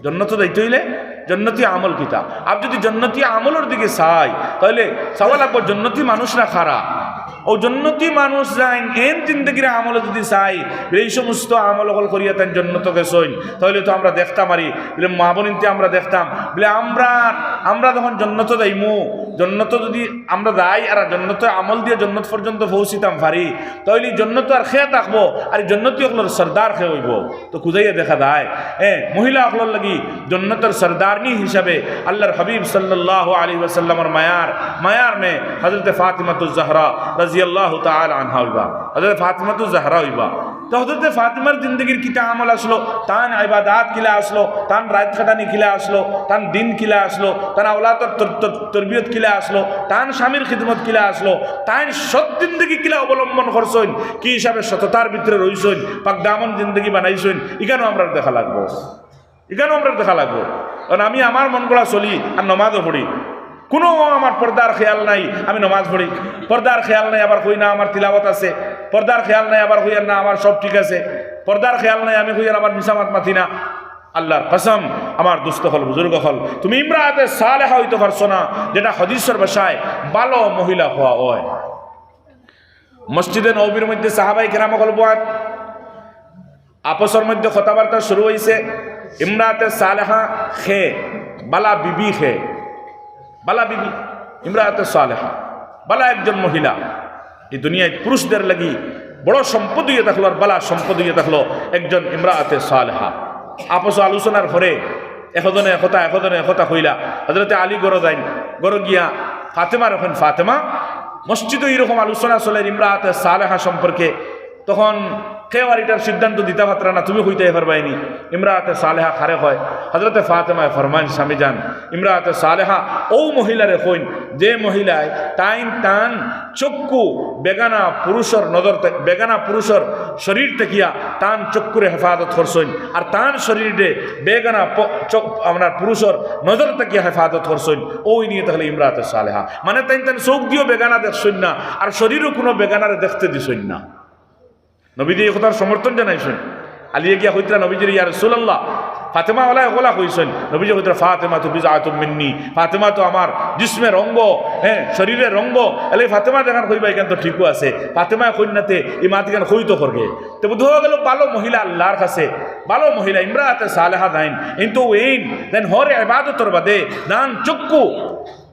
জন্নতো যাইতে অইলে জন্নতি আমল কিতা? আর যুদি জন্নতি আমলর দিকে চাই, তাইলে চাওয়া লাগবো জন্নতি মানুষ না খারা। অউ জন্নতি মানুষ যাইন, এন জিন্দেগির আমল যুদি চাই, এই সমস্ত আমল অকল করিয়া তাইন জন্নতো গেছইন, তাইলে তো আমরা দেখতাম পারি, বলে মা-বইনতে আমরা দেখতাম, বলে আমরা, আমরা যখন জন্নতো যাইমু, জন্নতো যুদি আমরা যাই আর জন্নতো আমল দিয়া জন্নত পর্যন্ত পৌঁছিতাম পারি, তাইলে জন্নতো আর কে থাকবো, আর জন্নতি অকলর সর্দার কে অইবো? তো খুজাইয়া দেখা যায়, এ, মহিলা অকলর লাগি জন্নতর সর্দারনি হিসাবে আল্লাহর হাবিব সাল্লাল্লাহু আলাইহি ওয়াসাল্লামর মায়ার, মায়ার মেয়ে হযরতে ফাতিমাতুজ জাহরা রাদিয়াল্লাহু তাআলা আনহা অইবা, হযরতে ফাতিমাতুজ জাহরা অইবা। তো হযরতে ফাতেমার জিন্দেগির কিতা আমল আছলো, তান ইবাদাত কিলা আছলো, তান রাইত কাটানি কিলা আছলো, তান দিন কিলা আছলো, তান আওলাদর তর-, তর-, তরবিয়ত কিলা আছলো, তান স্বামীর খিদমত কিলা আছলো, তাইন সৎ জিন্দেগি কিলা অবলম্বন করছইন, কি হিসাবে সততার ভিতরে রইছইন, পাকদামন জিন্দেগি বানাইছইন, ইখানও আমরার দেখা লাগবো। ইখানও আমরার দেখা লাগবো। কারণ আমি আমার মন গড়া চলি আর নমাজও পড়ি। কুনু আমার পর্দার খেয়াল নাই, আমি নমাজ পড়ি। পর্দার খেয়াল নাই, আবার কই না আমার তিলাওয়াত আছে। পর্দার খেয়াল নাই, আবার কই না আমার সব ঠিক আছে। পর্দার খেয়াল নাই, আমি কই আর আমার মিছা মাত মাতি না। আল্লাহর কসম, আমার দোস্ত অকল, বুজুর্গ অকল, তুমি ইমরাতে সালেহা অইতে পারছো না, যেটা হাদিসর ভাষায় ভালো মহিলা অওয়া অয়। মসজিদে নববীর মধ্যে সাহাবায়ে কেরাম অকল বওয়াত, আপসর মধ্যে কথাবার্তা শুরু অইছে, ইমরাতে সালেহা কে, বালা বিবি কে, বালা বিবি, ইমরাতে সালেহা, বালা একজন মহিলা। এই দুনিয়াত পুরুষদের লাগি বড় সম্পদ অইয়া থাকলো, আর বালা সম্পদ অইয়া থাকলো একজন ইমরাতে সালেহা। আপস আলোচনার পরে একজনে একথা, একজনে একথা কইলা। হযরতে আলী ঘরো যাইন, ঘরো গিয়া ফাতেমারে কইন, "ফাতেমা, মসজিদো এইরকম আলোচনা চলের ইমরাতে সালেহা সম্পর্কে, তখন কেউ আর ইটার সিদ্ধান্ত দিতা পাররা না, তুমি কইতায় পারবায়নি, ইমরাতে সালেহা কারে কয়?" হযরতে ফাতেমায় ফরমাইন, "স্বামীজান, ইমরাতে সালেহা অউ মহিলারে কইন, যে মহিলায় তাইন তান চক্ষু বেগানা পুরুষর নজর থে-, বেগানা পুরুষর শরীর থাকিয়া তান চক্ষুরে হেফাজত করছইন, আর তান শরীরে বেগানা প-, চক-, আপনার পুরুষর নজর থাকিয়া হেফাজত করছইন, অউ ইনি তাইলে ইমরাতে সালেহা।" মানে তাইন তান চউখ দিও বেগানা দেখছইন না, আর শরীরও কুনু বেগানারে দেখতে দিছইন না। নবীজি এই কথার সমর্থন জানাইছইন। আলিয়ে গিয়া কইতরা নবীজিরে, "ইয়া রাসূলুল্লাহ, ফাতেমা অলা অলা কইছইন।" নবীজি কইতরা, "ফাতেমাতু বিদআতুম মিন্নি, ফাতেমা তো আমার জিসমের অঙ্গ, হ্যাঁ, শরীরের অঙ্গ। এলে ফাতেমা যেখান কইবা, ইখান তো ঠিকও আছে। ফাতেমায় কইন না তে, ই মাত ইখান কই তো করগে?" তে বুঝা গেল, ভালো মহিলা আল্লাহর কাছে, ভালো মহিলা ইমরাতে সালেহা তাইন, কিন্তু এইন তাইন হর ইবাদতর বাদে তান চক্ষু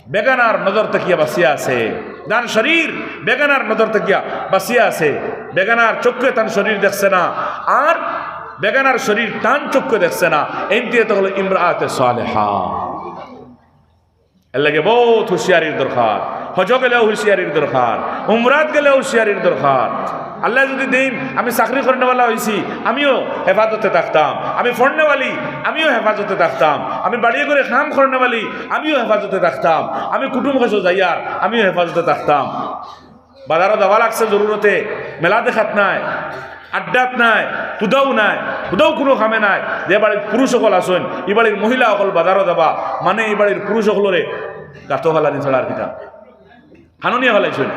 বেগানার নজর থাকিয়া বাঁচিয়া আছে, তান শরীর বেগানার নজর থাকিয়া বাঁচিয়া আছে। বেগানার চক্ষে তান শরীর দেখছে না, আর বেগানার শরীর তান চক্ষে দেখছে না। এইনতে তো অইলো ইমরাতে সালেহা। এর লাগি বউত হুঁশিয়ারির দরকার, হজো গেলেও হুঁশিয়ারির দরকার, উমরাত গেলেও হুঁশিয়ারির দরকার। আল্লায় যুদি দেইন, আমি চাকরি করনেওয়ালা অইছি, আমিও হেফাজতে থাকতাম। আমি পড়নেওয়ালি, আমিও হেফাজতে থাকতাম। আমি বাড়ি ঘরে কাম করনেওয়ালি, আমিও হেফাজতে থাকতাম। আমি কুটুম কাছো যাইয়ার, আমিও হেফাজতে থাকতাম। বাজারো যাওয়া লাগছে জরুরতে, মেলা দেখাত নায়, আড্ডাত নায়, হুদাও নায়, হুদাও কুনু কামে নায়। যে বাড়ির পুরুষ অকল আছইন, ই বাড়ির মহিলা অকল বাজারো যাবা, মানে ই বাড়ির পুরুষ অকলরে গাতো ফালানি ছাড়া আর কিতা। কানুনিয়া ফালাইছইন।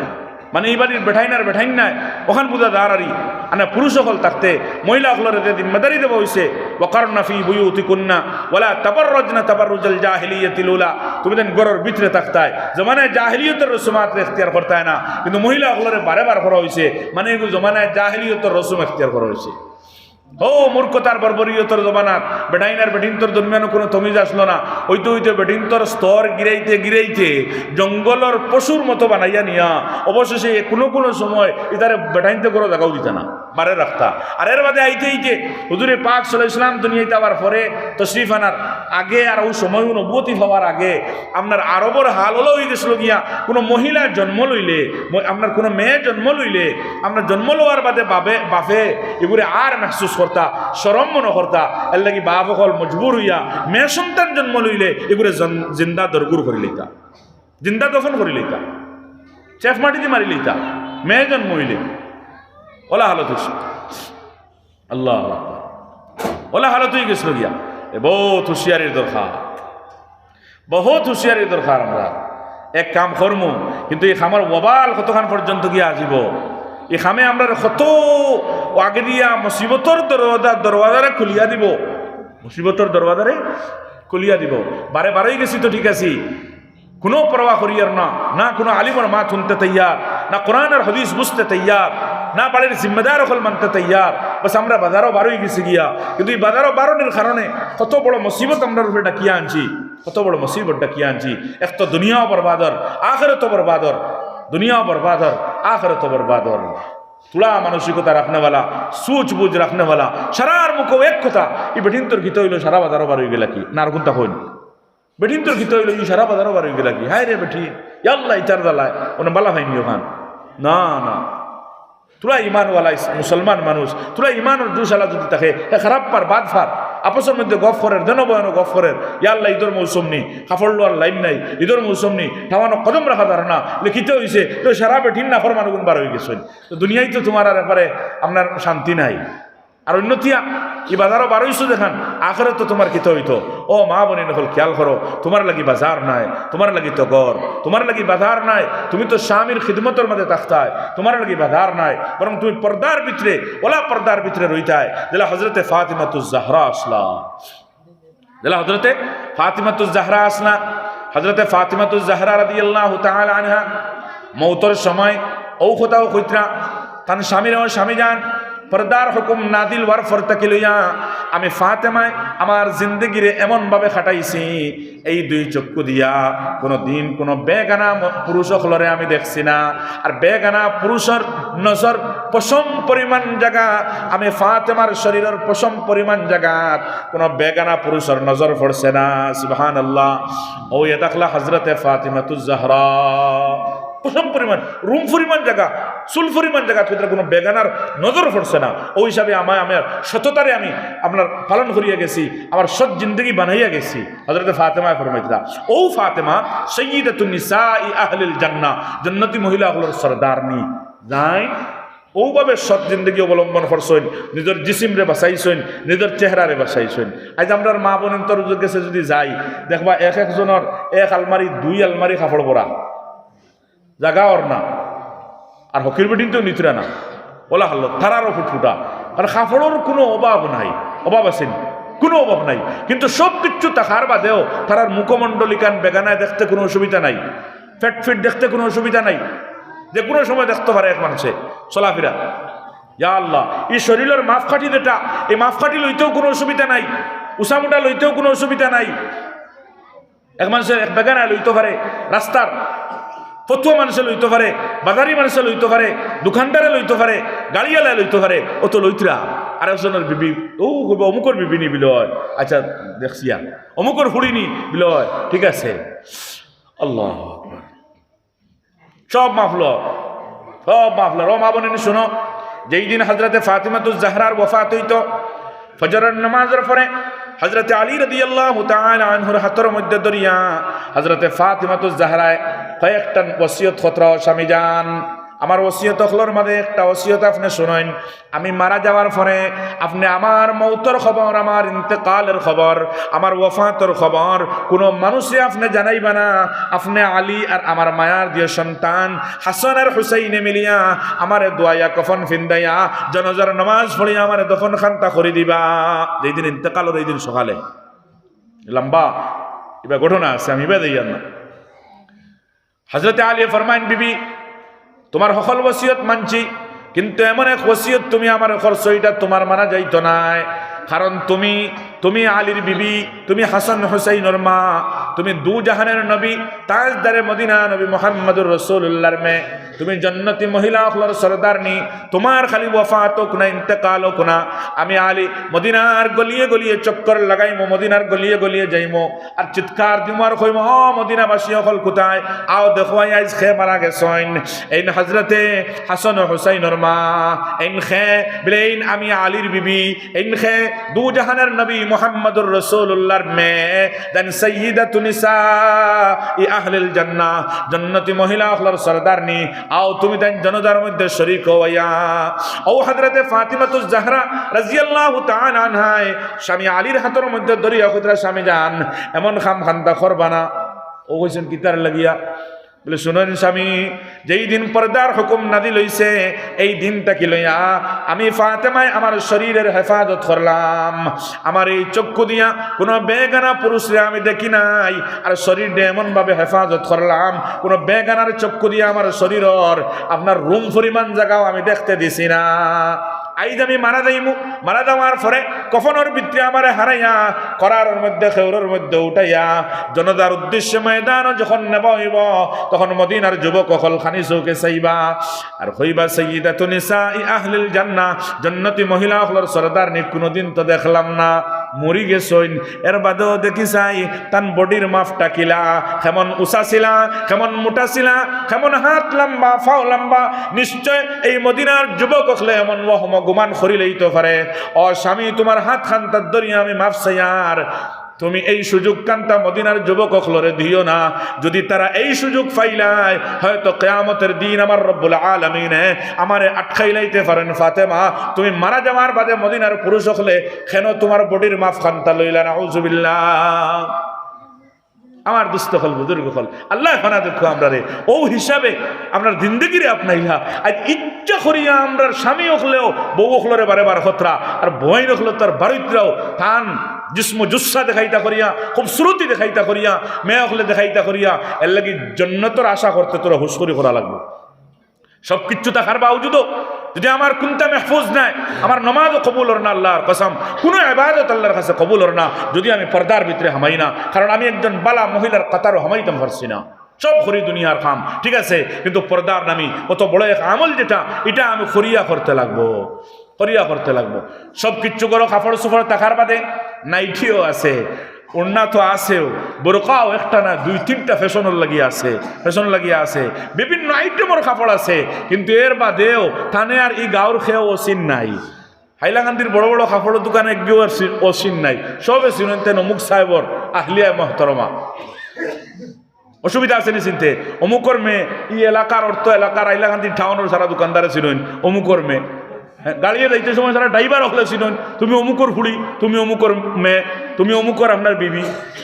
মানে ই বাড়ির বেটাইন আর বেটাইন নায়, অখান বুঝা যার আরি। আনে পুরুষ অকল থাকতে মহিলা অকলরে যে জিম্মাদারি দেওয়া অইছে, "ওয়াকারনা ফি বুয়ুতিকুন্না ওয়ালা তাবাররাজনা তাবাররুজাল জাহিলিয়াতিল উলা।" তুমি যেন ঘরর ভিতরে থাকতায়, জমানায় জাহিলিয়তর রসুমাত এখতিয়ার করতায় না, কিন্তু মহিলা অকলরে বারে বার করা অইছে, মানে এগু জমানায় জাহিলিয়তর রসুম এখতিয়ার করা অইছে। ও মূর্খতার বর্বরিয়তর জমানাত বেটাইন আর বেটিন্তর দরমিয়ানো কুনু তমিজ আছলো না। অইতে অইতে বেটিন্তর স্তর গিরাইতে গিরাইতে জঙ্গলর পশুর মতো বানাইয়া নিয়া অবশেষে কুনু কুনু সময় ইতারে বেটাইন্তে ঘরো জাগাও দিতা না, বারে রাখতা। আর এর বাদে আইতে আইতে হুজুরে পাক সাল্লাল্লাহু আলাইহি ওয়াসাল্লাম দুনিয়াত আওয়ার পরে, তশরিফ আনার আগে আর অউ সময় নবুয়তি পাওয়ার আগে আপনার আরবর হাল অলা অইগেছলো গিয়া, কুনু মহিলা জন্ম লইলে, ম-, আপনার কুনু মেয়ে জন্ম লইলে, আপনার জন্ম লওয়ার বাদে বাবে, বাপে ইগুরে আর মেহসুস করতা, শরম মনো করতা। এর লাগি বাপ অকল মজবুর অইয়া মেয়ে সন্তান জন্ম লইলে ইগুরে জন-, জিন্দা দরগুর করি লইতা, জিন্দা দফন করি লইতা, চেফ মাটি দি মারি লইতা। মেয়ে জন্ম অইলে অলা হালত অইছে। আল্লাহু আকবার। অলা হালত অইগেছলো গিয়া। এ বউত হুঁশিয়ারির দরকার, বউত হুঁশিয়ারির দরকার। আমরা এক কাম করমু, কিন্তু ই কামর ওবাল কতখান পর্যন্ত গিয়া যিবো? ই কামে আমরারে কত আগে দিয়া মুসিবতর দরওয়াজা, দরওয়াজারে খুলিয়া দিবো, মুসিবতর দরওয়াজারে খুলিয়া দিবো। বারে বারই গেছি তো ঠিক আছি, কুনু পরোয়া করিয়ার না, না কুনু আলিমর মাত হুনতে তৈয়ার, না কোরআন আর হাদিস বুঝতে তৈয়ার, না বাড়ির জিম্মাদার অকল মানতে তৈয়ার। বাস আমরা বাজারো বারই গেছি গিয়া, কিন্তু ই বাজারো বারনির কারণে কত বড় মুসিবত আমরার উপরে ডাকিয়া আনছি, কত বড় মুসিবত ডাকিয়া আনছি। এক তো দুনিয়াও বরবাদর, আখেরাতও বরবাদর, দুনিয়াও বরবাদর, আখেরাতও বরবাদর। থুড়া মানসিকতা রাখনেওয়ালা, সুচ বুঝ রাখনেওয়ালা, সারার মুখো এক কথা, ই বেটিন্তর কিতা অইলো, সারা বাজারো বারই গেলা কি? না আর কুনতা কইন? বেটিন্তর কিতা অইলো, ই সারা বাজারো বারই গেলা কি? হায় রে বেটি, ইয়াল্লা, ইতার জ্বালায়, অনো বালা পাইনি অখান। না, না। থুড়া ইমানওয়ালা ইস-, মুসলমান মানুষ, থুড়া ইমানর জুশ আলা যুদি থাকে, হে খারাপ পার, বাদ পার, আপসর মধ্যে গফ করের, দেন বয়ানো গফ করের, ইয়া আল্লাহ, ইদর মৌসুম নি, কাপড় লওয়ার লাইন নাই, ইদর মৌসুম নি, ঠাওয়ানো কদম রাখা যার না, লিখিত অইছে, তো সারা বেঠিন নাফরমান অগুন বার অইগেছইন। তো দুনিয়ায় তো তুমার আর একবারে আপনার শান্তি নাই। আর অইন্য থিয়া, ই বাজারো বার অইছো যেখান, আখেরাতো তুমার কিতা অইতো? ও মা বইন অকল, খিয়াল করো, তুমার লাগি বাজার নাই, তুমার লাগি তো ঘর, তুমার লাগি বাজার নাই, তুমি তো স্বামীর খিদমতর মাঝে থাকতায়, তুমার লাগি বাজার নাই, বরং তুমি পর্দার ভিতরে, ওলা পর্দার ভিতরে রইতায়, যেলা হযরতে ফাতিমাতুজ জাহরা আছলা। যেলা হযরতে ফাতিমাতুজ জাহরা আছলা, হযরতে ফাতিমাতুজ জাহরা রাদিয়াল্লাহু তাআলা আনহা মউতর সময় অউ কথাও কইতরা, তান স্বামীরেও, স্বামীজান, পর্দার হুকুম নাজিল অওয়ার পর থাকি লইয়া আমি ফাতেমায় আমার জিন্দেগিরে এমন ভাবে কাটাইছি, এই দুই চক্ষু দিয়া কুনু দিন কুনু বেগানা ম-, পুরুষ অকলরে আমি দেখছি না। আর বেগানা পুরুষর নজর পশম পরিমাণ জাগা, আমি ফাতেমার শরীরর পশম পরিমাণ জাগাত কুনু বেগানা পুরুষর নজর পড়ছে না। সুবহানাল্লাহ। অউ ইয়া দেখলা হযরতে ফাতিমাতুজ জাহরা। পশম পরিমাণ, রুম পরিমাণ জাগা, চুল পরিমাণ জাগাত কুনু বেগানার নজর পড়ছে না। অউ হিসাবে আমায়, আমার সততারে আমি আপনার পালন করিয়া গেছি, আমার সৎ জিন্দেগি বানাইয়া গেছি। হযরতে ফাতেমায় ফরমাইতরা, অউ ফাতেমা সাইয়্যিদাতু নিসাই আহলিল জান্নাহ, জান্নাতি মহিলা অকলর সরদারনি। যাইন, অউ ভাবে সৎ জিন্দেগি অবলম্বন করছইন, নিজর জিসিমরে বাচাইছইন, নিজর চেহারারে বাচাইছইন। আইজ আমরার মা বইনতর গেছে যুদি যাই, দেখবা এক একজনর এক আলমারি, দুই আলমারি কাপড় ভরা, জাগা অর না, আর হকির বেটিন্তেও নিতরা না, ওলা হালত, তারারও ফুটফুটা, কারণ কাপড়র কুনু অভাব নাই, অভাব আছে নি? কুনু অভাব নাই। কিন্তু সব কিচ্ছু থাকার বাদেও তারার মুখমণ্ডলীখান বেগানায় দেখতে কুনু অসুবিধা নাই, পেট ফিট দেখতে কুনু অসুবিধা নাই, যে কুনু সময় দেখতো পারে এক মানষে চলাফিরা। ইয়া আল্লাহ, ই শরীলর মাপকাঠি যেটা, এই মাপকাঠি লইতেও কুনু অসুবিধা নাই, উচামুটা লইতেও কুনু অসুবিধা নাই। এক মানষে এক বেগানায় লইতো পারে, রাস্তার ফতুয়া মানষে লইতো পারে, বাজারি মানষে লইতো পারে, দোকানদারে লইতো পারে, গাড়িআলায় লইতো পারে, অউ তো লইতরা। আর একজনর বিবি, অউ কইবা, "অমুকর বিবি নি?" বিলয়, "আচ্ছা, দেখছি আর।" "অমুকর ফুড়ি নি?" বিলয়, "ঠিক আছে।" আল্লাহু আকবার। সব মাফ অইলো, সব মাফ অইলো। ও মা বইন, হুনো, যেই দিন হযরতে ফাতিমাতুজ জাহরার ওফাত অইতো, ফজরর নামাজর পরে হযরতে আলী রাদিয়াল্লাহু তাআলা আনহুর হাতর মধ্যে ধরিয়া হযরতে ফাতিমাতুজ জাহরায় কয়েকটা ওসিয়ত করতরা, "ও স্বামীজান, আমার ওসিয়ত অকলর মাঝে একটা ওসিয়ত আপনে হুনইন, আমি মারা যাওয়ার পরে আপনে আমার মউতর খবর, আমার ইন্তেকালর খবর, আমার ওফাতর খবর কুনু মানষরে আপনে জানাইবা না। আপনে আলী আর আমার মায়ার দুইও সন্তান হাসান আর হুসাইনে মিলিয়া আমারে ধুয়াইয়া, কফন ফিন্দাইয়া, জানাজার নামাজ পড়িয়া আমারে দফন খান্তা করি দিবা।" যেই দিন ইন্তেকাল অর, এই দিন সকালে। লম্বা ইবা ঘটনা আছে, আমি ইবা যাইয়ার না। হযরতে আলী ফরমাইন, "বিবি, তুমার হকল ওসিয়ত মানছি, কিন্তু এমন এক ওসিয়ত তুমি আমারে করছো, ইটা তুমার মানা যাইতো নায়। কারণ তুমি, তুমি আলীর বিবি, তুমি হাসান হুসাইনর মা, তুমি দু জাহানের নবী, তাজদারে মদিনা নবী মুহাম্মদুর রাসূলুল্লাহর মেয়ে, তুমি জন্নতি মহিলা অকলর সরদারনি, তুমার খালি ওফাত অউক না, ইন্তেকাল অউক না, আমি আলী মদিনার গলিয়ে গলিয়ে চক্কর লাগাইমু, মদিনার গলিয়ে গলিয়ে যাইমু।" আর চিৎকার দিমু আর কইমু, "ও মদিনাবাসী অকল কুথায়? আও দেখো আইজ কে মারা গেছইন।" এইন হযরতে হাসান ও হুসাইনর মা, এইন কে? বিলে এইন আমি আলীর বিবি, এইন কে? দু জাহানের নবী মুহাম্মদুর রাসূলুল্লাহর মেয়ে, দেন সাইয়্যিদাতু নিসাই আহলিল জান্নাহ, জন্নতি মহিলা অকলর সরদারনি। আও তুমি তাইন জানাজার মধ্যে শরিক অইয়া। অউ হযরতে ফাতিমাতুজ জাহরা রাদিয়াল্লাহু তাআলা আনহায় স্বামী আলীর হাতর মধ্যে ধরিয়া কইতরা, "স্বামীজান, এমন কাম খান্তা করবা না।" অউ কইছইন, "কিতার লাগিয়া?" বিলে, "হুনইন স্বামী, যেই দিন পর্দার হুকুম নাজিল অইছে, এই দিন থাকি লইয়া আমি ফাতেমায় আমার শরীরর হেফাজত করলাম। আমার এই চক্ষু দিয়া কুনু বেগানা পুরুষরে আমি দেখি নাই, আর শরীররে এমন ভাবে হেফাজত করলাম, কুনু বেগানার চক্ষু দিয়া আমার শরীরর আপনার রুম পরিমাণ জাগাও আমি দেখতে দিছি না। আইজ আমি মারা যাইমু, মারা যাওয়ার পরে কফনর ভিতরে আমারে হারাইয়া, করারর মধ্যে, খেউরর মধ্যে উঠাইয়া, জানাজার উদ্দেশ্যে ময়দানো যখন নেওয়া অইবো, তখন মদিনার যুবক অকল খানি চউখে চাইবা, আর কইবা, সাইয়্যিদাতু নিসাই আহলিল জান্নাহ, জন্নতি মহিলা অকলর সরদারনি কুনুদিন তো দেখলাম না।" মরি গেছইন। এর বাদেও দেখি চাই, তান বডির মাপটা কিলা, কেমন উচা ছিলা, কেমন মোটা ছিলা, কেমন হাত লম্বা, ফাও লম্বা। নিশ্চয় এই মদিনার যুবক অকলে এমন ওহম গুমান করিলাইতো পারে। ও স্বামী, তুমার হাত খান্তাত ধরিয়া আমি মাফ চাইয়ার। তুমি এই সুযোগ খান্তা মদিনার যুবক অকলরে দিও না। যদি তারা এই সুযোগ পাইলায়, হয়তো কিয়ামতের দিন আমার রব্বুল আলামিনে আমারে আটকাইলাইতে পারেন। ফাতেমা, তুমি মারা যাওয়ার বাদে মদিনার পুরুষ অকলে কেন তুমার বডির মাপ খান্তা লইলা? নাউজুবিল্লাহ। আমার দুস্ত অকল, বুজুর্গ অকল, আল্লায় ফানা দেখো আমরারে। অউ হিসাবে আমরার জিন্দেগিরে আপনাইলা। আইজ ইচ্ছা করিয়া আমরার স্বামী অকলেও বউ অকলরে বারে বার খতরা, আর বইন অকলে তার বারইতরাও তান জিসমু জুসা দেখাইতা করিয়া, খুবসুরতি দেখাইতা করিয়া, মেয়ে অকলে দেখাইতা করিয়া, এর লাগি জন্নতর আশা করতে তোরা হুশ করি করা লাগবো। সব কিচ্ছু থাকার বাউজুদও যদি আমার কুনতা মেহফুজ নাই, আমার নমাজও কবুল অর না আল্লার কসম, কুনু ইবাদত আল্লার কাছে কবুল অর না, যদি আমি পর্দার ভিতরে হামাই না। কারণ আমি একজন বালা মহিলার কাতারও হামাইতাম পারছি না। সব করি দুনিয়ার কাম, ঠিক আছে, কিন্তু পর্দার নামি অত বড় এক আমল যেটা, ইটা আমি করিয়া করতে লাগবো, করিয়া করতে লাগবো। সব কিচ্ছু করো, কাপড় চোপড় থাকার বাদে নাইটিও আছে, ওড়না তো আছেও, বোরকাও একটা না দুই তিনটা ফ্যাশনর লাগি আছে, ফ্যাশন লাগিয়া আছে, বিভিন্ন আইটেমর কাপড় আছে, কিন্তু এর বাদেও তানে আর ই গাঁওর কেউ অচিন নাই। হাইলাকান্দির বড় বড় কাপড়র দোকানে একগিও আর সি-, অচিন নাই, সবে চিনইন তেন অমুক সাহেবর আহলিয়া মহতরমা। অসুবিধা আছে নি চিনতে? অমুকর মেয়ে, ই এলাকার, অর্থ এলাকার, হাইলাকান্দি টাউনর সারা দোকানদারে চিনইন অমুকর মেয়ে। হ্যাঁ, গাড়িয়ে যাইতে সময় সারা ড্রাইভার অকলে চিনইন, তুমি অমুকর ফুড়ি, তুমি অমুকর মেয়ে, তুমি অমুকর আপনার বিবি,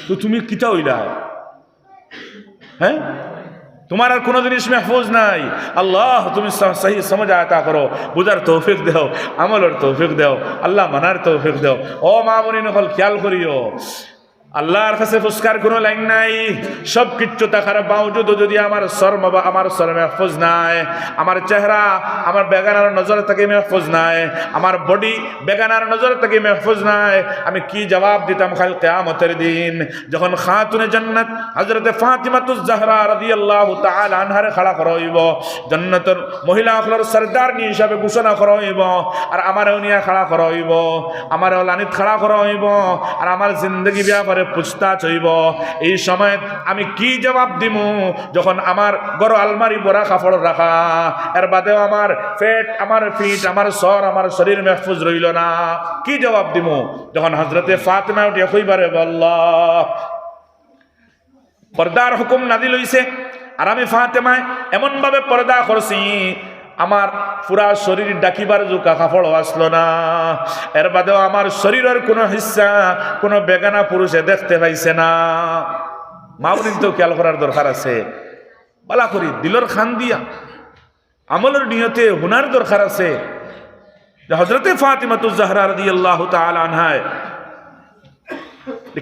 তো তুমি কিতা অইলা? হ্যাঁ, তুমার আর কুনু জিনিস মেহফুজ নাই। আল্লাহ, তুমি স-, সহি সমঝ আতা করো, বুঝার তৌফিক দেও, আমলর তৌফিক দেও, আল্লাহ মানার তৌফিক দেও। ও মা বইন অকল, খেয়াল করিও, আল্লার কাছে ফুসকার কুনু লাইন নাই। সব কিচ্ছু থাকার বাউজুদও যদি আমার সর মাবা-, আমার সর মেহফুজ নাই, আমার চেহারা, আমার বেগানার নজর থাকি মেহফুজ নাই, আমার বডি বেগানার নজর থাকি মেহফুজ নাই, আমি কি জবাব দিতাম কাল কিয়ামতের দিন, যখন খাতুনে জান্নাত হযরতে ফাতিমাতুজ জাহরা রাদিয়াল্লাহু তাআলা আনহারে খাড়া করা অইবো, জান্নাতর মহিলা অকলর সরদারনি হিসাবে ঘোষণা করা অইবো, আর আমারেও নিয়া খাড়া করা অইবো, আমারেও লানিত খাড়া করা অইবো, আর আমার জিন্দেগি ব্যাপারে পুছতাছ অইবো। এই সময় আমি কি জবাব দিমু, যখন আমার ঘরো আলমারি ভরা কাপড় রাখা, এর বাদেও আমার পেট, আমার পিঠ, আমার সর, আমার শরীর মেহফুজ রইলো না? কি জবাব দিমু, যখন হযরতে ফাতেমা উঠিয়া কইবারে বললা, পর্দার হুকুম নাজিল অইছে, আর আমি ফাতেমায় এমনভাবে পর্দা করছি, আমার পুরা শরীর ঢাকিবার জুকা কাপড়ও আছলো না, এর বাদেও আমার শরীরর কুনু হিস্সা কুনু বেগানা পুরুষে দেখতে পাইছে না। মা বইন তো খেয়াল করার দরকার আছে, বালা করি দিলর কান দিয়া আমলর নিয়তে হুনার দরকার আছে যে হযরতে ফাতিমাতুজ জাহরা রাদিয়াল্লাহু তাআলা আনহায়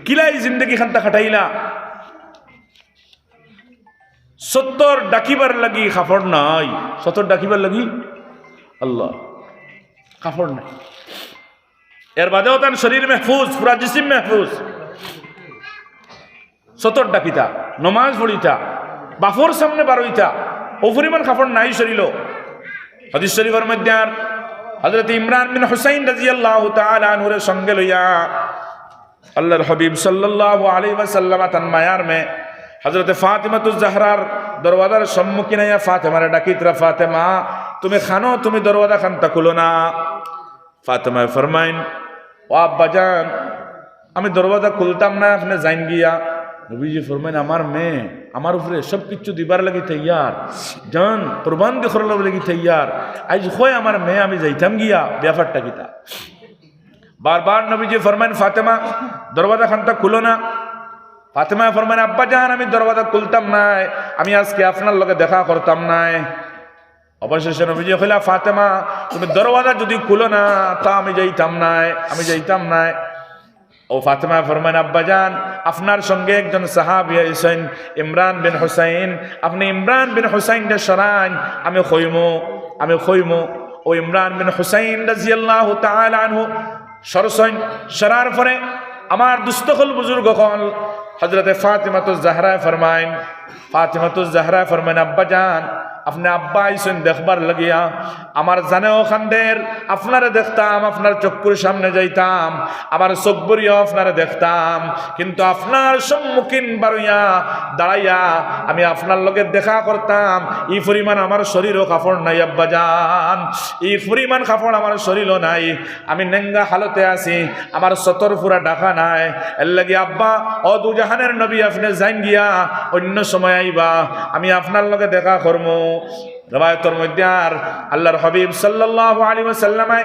কিলা ই জিন্দেগি খান্তা কাটাইলা। সতর ঢাকিবার লাগি কাপড় নাই, সতর ঢাকিবার লাগি আল্লাহ কাপড় নাই। এর বাদেও তান শরীর মেহফুজ, পুরা জিসিম মেহফুজ। সতর ডাকিতা, নমাজ পড়িতা, বাফর সামনে বারইতা, অউ পরিমাণ কাপড় নাই শরীলো। হাদিস শরীফর মধ্যে আর হযরত ইমরান বিন হুসাইন রাদিয়াল্লাহু তাআলা আনহুরে সঙ্গে লইয়া আল্লাহর হাবিব সাল্লাল্লাহু আলাইহি ওয়াসাল্লাম তান মায়ার মেয়ে হযরতে ফাতিমাতুজ জাহরার দরওয়াজার সম্মুখীন অইয়া ফাতেমারে ডাকিতরা, "ফাতেমা, তুমি কানো, তুমি দরওয়াজা খান্তা খুলো না।" ফাতেমায় ফরমাইন, "ও আব্বাজান, আমি দরওয়াজা খুলতাম না, আপনে যাইন গিয়া।" নবীজি ফরমাইন, "আমার মেয়ে আমার উপরে সব কিছু দিবার লাগি তৈয়ার, জান কুরবান দি করার লাগি তৈয়ার, আইজ কয় আমার মেয়ে আমি যাইতাম গিয়া, ব্যাপারটা কিতা?" বারবার নবীজি ফরমাইন, "ফাতেমা, দরওয়াজা খান্তা খুলো না।" ফাতেমায় ফরমাইন, "আব্বাজান, আমি দরওয়াজা খুলতাম নায়, আমি আজকে আপনার লগে দেখা করতাম নায়।" অবশেষে নবীজি কইলা, "ফাতেমা, তুমি দরওয়াজা যদি খুলো না, তা আমি যাইতাম নায়, আমি যাইতাম নায়।" ও ফাতেমা ফরমাইন, "আব্বাজান, আপনার সঙ্গে একজন সাহাবী আইছইন, ইমরান বিন হুসাইন, আপনে ইমরান বিন হুসাইনরে সরাইন, আমি কইমু, আমি কইমু।" ও ইমরান বিন হুসাইন রাদিয়াল্লাহু তাআলা আনহু সরছইন, সরার পরে আমার দুস্ত অকল, বুজুর্গ অকল, হযরতে ফাতিমাতুজ জাহরায় ফরমাইন, ফাতিমাতুজ জাহরায় ফরমাইন, "আব্বাজান, আপনে আব্বা আইছইন দেখবার লাগিয়া, আমার জানেও কান্দের, আপনারে দেখতাম, আপনার চক্ষুর সামনে যাইতাম, আমার চোখ ভরিয়াও আপনারে দেখতাম, কিন্তু আপনার সম্মুখীন বারইয়া দাঁড়াইয়া আমি আপনার লগে দেখা করতাম, ই পরিমাণ আমার শরীরও কাপড় নাই আব্বাজান, ই পরিমাণ কাপড় আমার শরীরও নাই, আমি নেঙ্গা হালতে আছি, আমার সতর পুরা ঢাকা নাই। এর লাগি আব্বা, ও দুজাহানের নবী, আপনে যাইন গিয়া, অন্য সময় আইবা, আমি আপনার লগে দেখা করমু। রেওয়ায়তর মধ্যে আর আল্লাহর হাবিব সাল্লাল্লাহু আলাইহি ওয়াসাল্লামে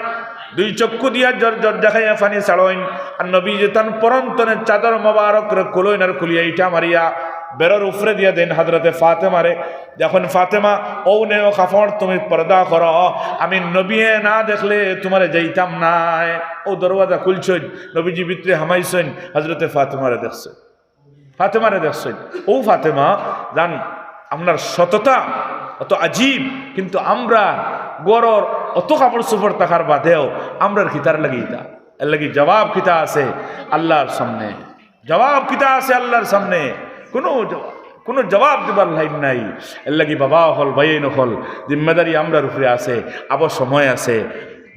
দুই চক্ষু দিয়া জর জর দেখাইয়া পানি ছাড়ইন, আর নবীজি তান পরন্তনের চাদর মোবারকরে খুলইন আর খুলিয়া ইটা মারিয়া বেড়ার উপরে দিয়া দেন হযরতে ফাতেমারে। যখন ফাতেমা, ও নেও কাপড়, তুমি পর্দা করো, আমি নবীয়ে না দেখলে তোমারে যাইতাম নায়। ও দরওয়াজা খুলছইন, নবীজি ভিতরে হামাইছইন, হযরতে ফাতেমারে দেখছইন, ফাতেমারে দেখছইন। ও ফাতেমা, জান, আপনার সততা অত আজীব, কিন্তু আমরা ঘরর অত কাপড় চোপড় থাকার বাদেও আমরার কিতার লাগি ইতা? এর লাগি জবাব কিতা আছে আল্লাহর সামনে? জবাব কিতা আছে আল্লাহর সামনে? কোনো জবাব, কোনো জবাব দিবার লাইন নাই। এর লাগি বাবা অকল, ভাইয়াইন অকল, জিম্মাদারি আমরার উপরে আছে, আবো সময় আছে।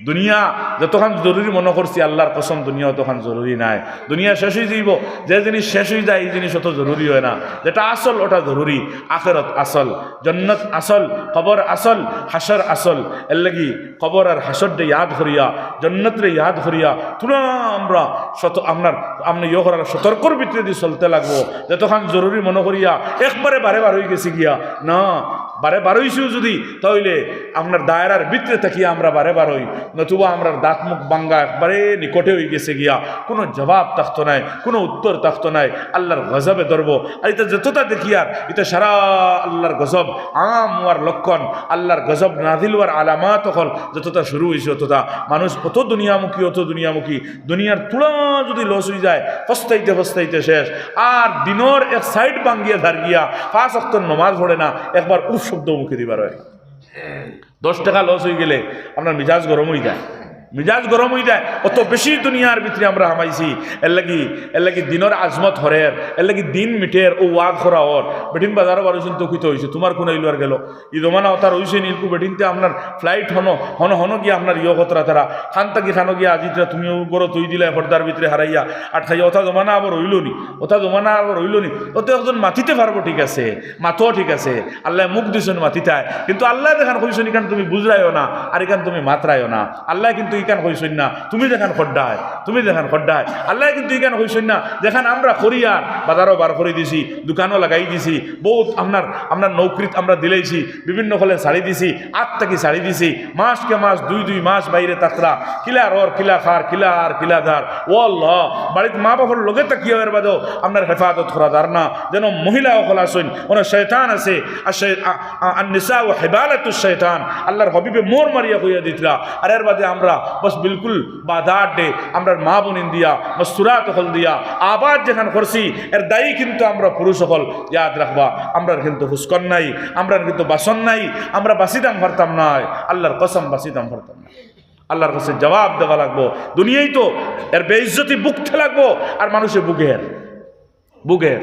দুনিয়া যতখান জরুরি মনো করছি, আল্লাহর কসম, দুনিয়া অতখান জরুরি নায়। দুনিয়া শেষ অইযিবো, যে জিনিস শেষ অইযায়, ই জিনিস অত জরুরি অয় না। যেটা আসল, ওটা জরুরি। আখেরাত আসল, জন্নত আসল, কবর আসল, হাশর আসল। এর লাগি কবর আর হাশররে ইয়াদ করিয়া, জন্নতরে ইয়াদ করিয়া, থুড়া আমরা সত-, আপনার, আপনে ইয়ে করার সতর্কর ভিতরে দি চলতে লাগবো। যতখান জরুরি মনো করিয়া একবারে বারে বার অইগেছি গিয়া, না, বারে বার অইছিও যুদি, তাইলে আপনার দায়রার ভিতরে থাকিয়া আমরা বারে বার অই, নতুবা আমরার দাঁত মুখ ভাঙ্গা একবারে নিকটে অইগেছে গিয়া, কোনো জবাব থাকতো নায়, কোনো উত্তর থাকতো নায়, আল্লাহর গজবে ধরবো। আর ইতা যতটা দেখিয়ার, ইতা সারা আল্লাহর গজব আম অওয়ার লক্ষণ, আল্লাহর গজব নাজিল অওয়ার আলামত অকল যতটা শুরু অইছে, অতটা মানুষ অত দুনিয়ামুখী, অত দুনিয়ামুখী, দুনিয়ার থুড়া যুদি লস অইযায়, পস্তাইতে পস্তাইতে শেষ। আর দিনর এক সাইড ভাঙ্গিয়া ধার গিয়া পাঁচ ওয়াক্ত নমাজ পড়ে না, একবার উফ শব্দ মুখে দিবার অয় না। দশ টেকা লস অইগেলে আপনার মিজাজ গরম অইযায়, মিজাজ গরম অইযায়। অত বেশি দুনিয়ার ভিতরে আমরা হামাইছি। এর লাগি, এর লাগি দিনর আজমত হরের, এর লাগি দিন মিটের, ও ওয়াজ করা অর। বেটিন বাজারো বারইছইন তো কিতা অইছে, তোমার কুন আইলো আর গেলো। ই জমানা অতা রইছে নি, ইলকু বেটিন্তে আপনার ফ্লাইট হনো, হনো, হনো গিয়া আপনার ইয়ো কতরা তারা, খান থাকি খানো গিয়া আজি তারা তুমিও গরো থই দিলায় পর্দার ভিতরে হারাইয়া, আটকাইয়া, অতা জমানা আবার রইলো নি, অতা জমানা আবার রইলো নি। অত একজন মাতিতে পারবো, ঠিক আছে, মাতো ঠিক আছে, আল্লায় মুখ দিছইন মাতিতায়, কিন্তু আল্লায় যেখান কইছইন ইখান তুমি বুঝরায়ও না, আর ইখান তুমি মাতরায়ও না। আল্লায় কিন্তু ইখান কইছইন না, তুমি যেখান খড্ডায়, তুমি যেখান খড্ডায়। আল্লায় কিন্তু ইখান কইছইন না, যেখান আমরা করিয়ার বাজারো বার করি দিছি, দোকানো লাগাই দিছি, বউত আপনার, আপনার নৌকরিত আমরা দিলাইছি, বিভিন্ন ফলে ছাড়ি দিছি, আত থাকি ছাড়ি দিছি, মাস কে মাস, দুই দুই মাস বাইরে থাকরা, কিলা রর, কিলা খার, কিলা আর কিলা ধার। ও আল্লাহ, বাড়িত মা বাপর লগে থাকিয়া এর বাদেও আপনার হেফাজত করা যার না, যেন মহিলা অকল আছইন, কোনো শয়তান আছে, আর শয়-, আ-, আ-, আন নিসাউ হিবালাতুশ শয়তান, আল্লাহর হাবিবে মোর মারিয়া কইয়া দিতরা। আর এর বাদে আমরা বস বিলকুল বাধা আড্ডে, আমরার মা বইন দিয়া, মস্তুরাত অকল দিয়া, আবাদ যেখান করছি, এর দায়ী কিন্তু আমরা পুরুষ অকল। ইয়াদ রাখবা, আমরার কিন্তু হুস্কন নাই, আমরার কিন্তু বাসন নাই, আমরা বাঁচিতাম পারতাম নায়, আল্লাহর কসম বাঁচিতাম পারতাম নায়। আল্লাহর কাছে জবাব দেওয়া লাগবো। দুনিয়ায় তো এর বেইজ্জতি ভুগতে লাগবো, আর মানুষে ভুগের, ভুগের।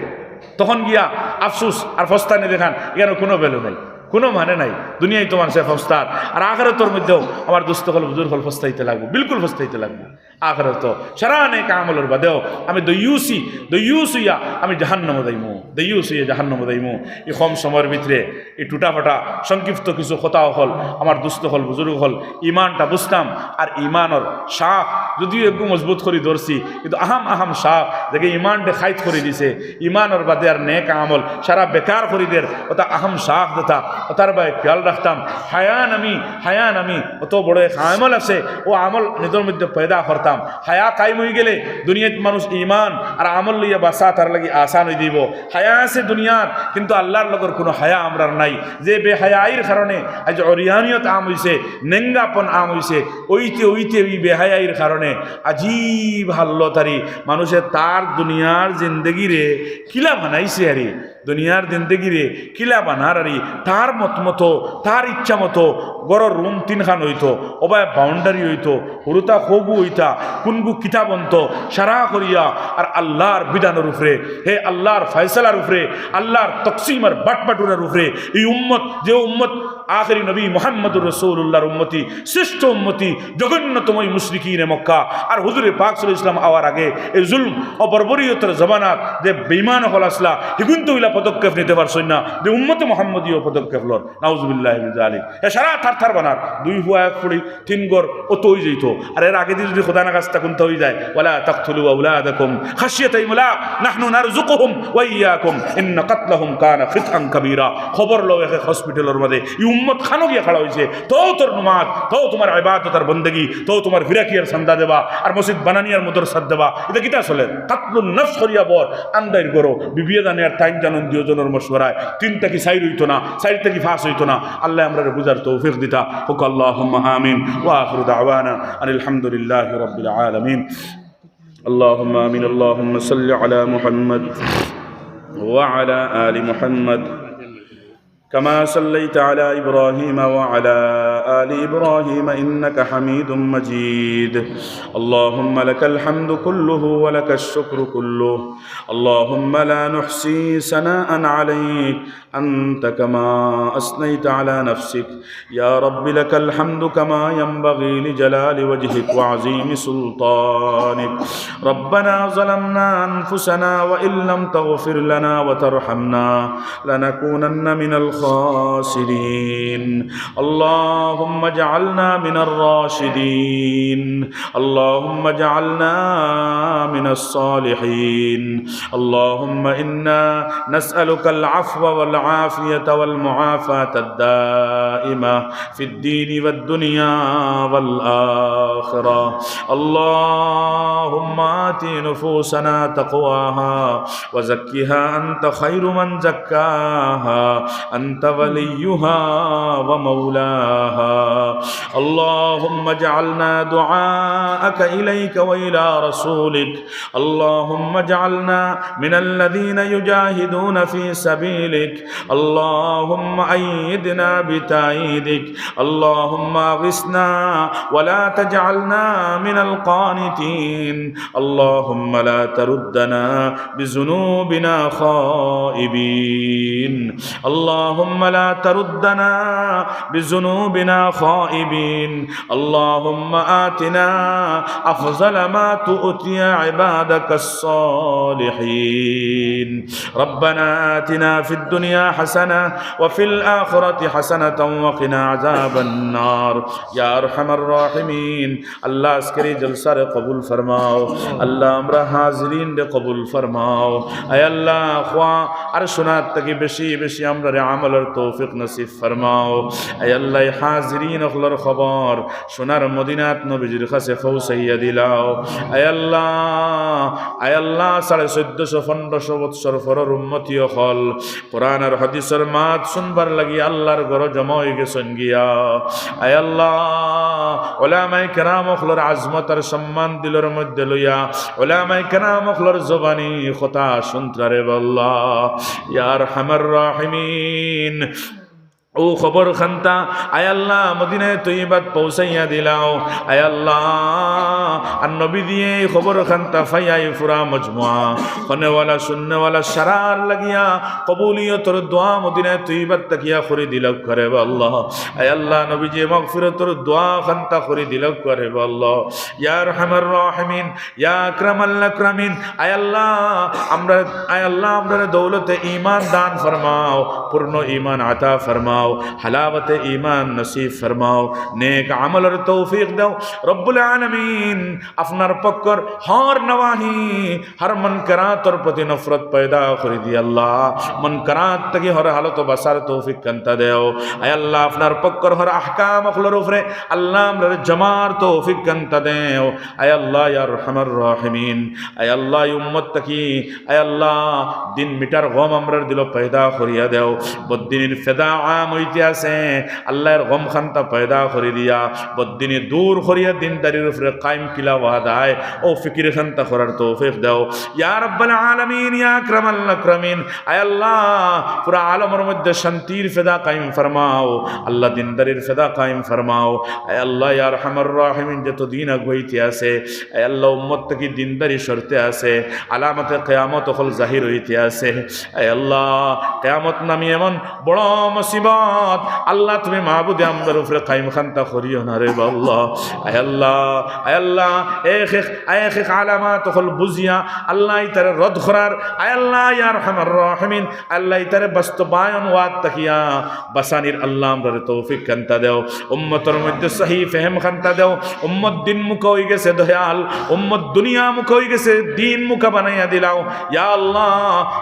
তখন গিয়া আফসুস আর ফস্তানি দেখান, ইখান কোনো value নাই, কোনো মানে নাই। দুনিয়ায় তো মানুষে ফস্তার, আর আখেরাতর মধ্যেও আমার দোস্ত অকল, বুজুর্গ অকল, ফস্তাইতে লাগবো, বিলকুল ফস্তাইতে লাগবো। আখেরাত সারা নেক আমলর বাদেও আমি দইয়ুসি, দইয়ুস অইয়া আমি জাহান্নামো যাইমু, দইয়ুস অইয়া জাহান্নামো যাইমু। ই কম সময়র ভিতরে, ই টুটাফাটা সংক্ষিপ্ত কিছু কথা অকল, আমার দোস্ত অকল, বুজুর্গ অকল, ইমানটা বুঝতাম, আর ইমানর শাখ যদিও একটু মজবুত করি ধরছি, কিন্তু আহাম আহাম শাখ দেখে ইমানটা খাইত করি দিছে, ইমানর বাদে আর নেক আমল সারা বেকার করি দের, অতা আহাম শাখ যেতা, অতার বায় খেয়াল রাখতাম। হায়ান আমি, হায়ান আমি, অত বড় এক আমল আছে, ও আমল নিজর মধ্যে পয়দা করতাম। হায়া কায়েম অইগেলে দুনিয়াত মানুষ ইমান আর আমল লইয়া বাঁচা তার লাগি আসান অই দিব। হায়া আছে দুনিয়াত, কিন্তু আল্লাহর লগর কোনো হায়া আমরার নাই। যে বেহায়াইর কারণে আজ অরিয়ানিয়ত আম অইছে, নেঙ্গাপন আম অইছে, অইতে অইতে ই বেহায়াইর কারণে আজীব হাল্লতারি মানুষে তার দুনিয়ার জিন্দেগিরে কিলা বানাইছে আরি। দুনিয়ার জিন্দেগিরে কিলা বানার আরি, তার মত মতো, তার ইচ্ছা মতো, ঘরর রুম তিনখান অইতো, ওবায় বাউন্ডারি অইতো, হুরুতা খগু অইতা, কুনগু কিতা বনতো, সারা করিয়া আর আল্লাহর বিধানর উপরে, হে আল্লাহর ফয়সালার উপরে, আল্লাহর তকসিম আর বাটবাটুরার উপরে, ই উম্মত, যে উম্মত আখেরি নবী মুহাম্মদুর রাসূলুল্লাহর উম্মতি, শ্রেষ্ঠ উম্মতি, জঘন্যতম এই মুশরিকিনে মক্কা। আর হুজুরে পাক সাল্লাল্লাহু আলাইহি ওয়াসাল্লাম আওয়ার আগে এই জুলুম ও বর্বরিয়তর জমানাত যে বেঈমান অকল আছলা, হিগুইন্তে অইলা পদক্ষেপ নিতে পারছইন না, যে উম্মতে মুহাম্মদীয় পদক্ষেপ লর। নাউজুবিল্লাহি মিন যালিক। এ সারা থার থার বানার, দুই ফুয়া এক ফুড়ি, তিন ঘর, অত অই যাইতো। আর এর আগেদি যুদি খোদা না খাস্তা কুন্তা অই যায়, "ওয়ালা তাকতুলু আওলাদাকুম খাশিয়াতা ইমলাক, নাহনু নারযুকুহুম ওয়া ইয়াকুম, ইন্না কাতলাহুম কানা খিতআন কাবীরা।" খবর লও, এক এক হসপিটালর মাঝে ই উম্মত খানো গিয়া খাড়া অইছে। তো তোর নমাজ, তো তুমার ইবাদত আর বন্দেগি, তো তুমার ফিরাকি আর চান্দা দেবা, আর মসজিদ বানানি আর মাদ্রাসা দেবা, ইতা কিতা চলের? কাতলুন নাফস করিয়া বর, আন্দাইর ঘরো, বিবিয়ে জানে আর তাইন জানইন দুইওজনর মশওয়ারায়, তিন থাকি চাইর অইতো না, চাইর থাকি পাঁচ অইতো না। আল্লায় আমরারে বুঝার তৌফিক দিতা হউক, আল্লাহুম্মা আমিন। ওয়া আখিরু দাওয়ানা আনিল হামদুলিল্লাহি রাব্বিল আলামিন। اللهم آمين. اللهم صل على محمد وعلى آل محمد كما صليت على إبراهيم وعلى آل إبراهيم إنك حميد مجيد. اللهم لك الحمد كله ولك الشكر كله. اللهم لا نحصي ثناء عليك أنت كما أثنيت على نفسك. يا رب لك الحمد كما ينبغي لجلال وجهك وعظيم سلطانك. ربنا ظلمنا أنفسنا وإن لم تغفر لنا وترحمنا لنكونن من الخاسرين. اللهم اجعلنا من الراشدين. اللهم اجعلنا من الصالحين. اللهم إنا نسألك العفو والعافية والمعافاة الدائمة في الدين والدنيا والآخرة. اللهم آت نفوسنا تقواها وزكها أنت خير من زكاها أنت وليها ومولاها. اللهم اجعلنا دعاءك إليك وإلى رسولك. اللهم اجعلنا من الذين يجاهدون في سبيلك. اللهم أيدنا بتأييدك. اللهم أغثنا ولا تجعلنا من القانطين. اللهم لا تردنا بذنوبنا خائبين. اللهم لا تردنا بذنوبنا خائبين. اللهم آتنا أفضل ما تؤتي عبادك الصالحين. ربنا آتنا في الدنيا حسنة وفي الآخرة حسنة وقنا عذاب النار. يا أرحم الراحمين. আল্লাহ, আজকের এই জলসারে কবুল ফরমাও। আল্লাহ, আমরা হাজিরিনরে কবুল ফরমাও। আয় আল্লাহ, খোয়া আর শোনার থাকি বেশি বেশি আমরারে আমলর তৌফিক নসিব ফরমাও। আয় আল্লাহ, এই হাজিরিন অকলর খবর সোনার মদিনাত নবীজির কাছে পৌঁছাইয়া দিলাও। আয় আল্লাহ, আয় আল্লাহ, সাড়ে চোদ্দশো পনেরোশো বৎসর পরর উম্মতি অকল কোরআন আর হাদিসর মাত শুনবার লাগি আল্লাহর ঘরো জমা অই গেছইন গিয়া। আয় আল্লাহ, ওলামায়ে কেরাম অকলর আজমত আর সম্মান দিলর মধ্যে লইয়া ওলামায়ে কেরাম অকলর জবানি কথা শুনতারে আল্লাহ। ইয়া আরহামার রাহিমিন, অউ খবর খান্তা, আয় আল্লাহ, মদিনায়ে তৈয়বাত পৌঁছাইয়া দিলাও। আয় আল্লাহ, আর নবীজিয়ে এই খবর খান্তা পাইয়া এই পুরা মজমুয়া, হুননেওয়ালা, শুননেওয়ালা সারার লাগিয়া কবুলিয়তর দোয়া মদিনায়ে তৈয়বাত থাকিয়া করি দিলাউক্কা রে আল্লাহ। আয় আল্লাহ, নবীজিয়ে মাগফিরতর দোয়া খান্তা করি দিলাউক্কা রে আল্লাহ। ইয়া আরহামার রাহিমিন, ইয়া আকরামাল আকরামিন, আয় আল্লাহ, আমরা, আয় আল্লাহ, আমরারে দৌলতে ঈমান দান ফরমাও, পূর্ণ ঈমান আতা ফরমাও, হালাওয়াতে ঈমান নসিব ফরমাও, নেক আমলর তৌফিক দেও। রব্বুল আলামিন, আপনার পক্ষর হর নওয়াহি, হর মুনকারাতর প্রতি নফরত পয়দা করি দি আল্লাহ, মুনকারাত থাকি হর হালত বাঁচার তৌফিক খান্তা দেও। আয় আল্লাহ, আপনার পক্ষর হর আহকাম অকলর উপরে আল্লাহ আমরারে জমার তৌফিক খান্তা দেও। আয় আল্লাহ, ইয়া আরহামার রাহিমিন, আয় আল্লাহ, এই উম্মত থাকি, আয় আল্লাহ, দিন মিটার গম আমরার দিলো পয়দা করিয়া দেও। বদিনির ফেদা আম অইতে আছে, আল্লাহ এর গম খান্তা পয়দা করি দিয়া, বদিনি দূর করিয়া দিনদারির উপরে কায়েম কিলা ওয়াদায়, অউ ফিকির খান্তা করার তৌফিক দেও। ইয়া রাব্বাল আলামিন, ইয়া আকরামাল আকরামিন, আয় আল্লাহ, পুরা আলমর মধ্যে শান্তির ফেদা কায়েম ফরমাও, আল্লাহ দিনদারির ফেদা কায়েম ফরমাও। আয় আল্লাহ, ইয়া আরহামার রাহিমিন, যত দিন আগুয়াইতে আছে, আয় আল্লাহ, উম্মত থাকি দিনদারি সরতে আছে, আলামতে কিয়ামত অকল জাহির অইতে আছে। আয় আল্লাহ, কিয়ামত নামি এমন বড় মুসিবত, আল্লাহ, তুমি মাবুদে আমরার উপরে কায়েম খান্তা করিও না রে আল্লাহ। আয় আল্লাহ, আয় আল্লাহ, এক এক, এক এক আলামত অকল বুঝিয়া আল্লাহ ইতারে রদ করার, আয় আল্লাহ, ইয়া আরহামার রাহিমিন, আল্লাহ ইতারে বাস্তবায়ন অওয়াত থাকিয়া বাঁচানির আল্লাহ আমরারে তৌফিক খান্তা দেও। উম্মতর মধ্যে সহি ফেহেম খান্তা দেও। উম্মত দিন মুখা অইগেছে দয়াল, উম্মত দুনিয়া মুখা অইগেছে, দিন মুখা বানাইয়া দিলাও। ইয়া আল্লাহ,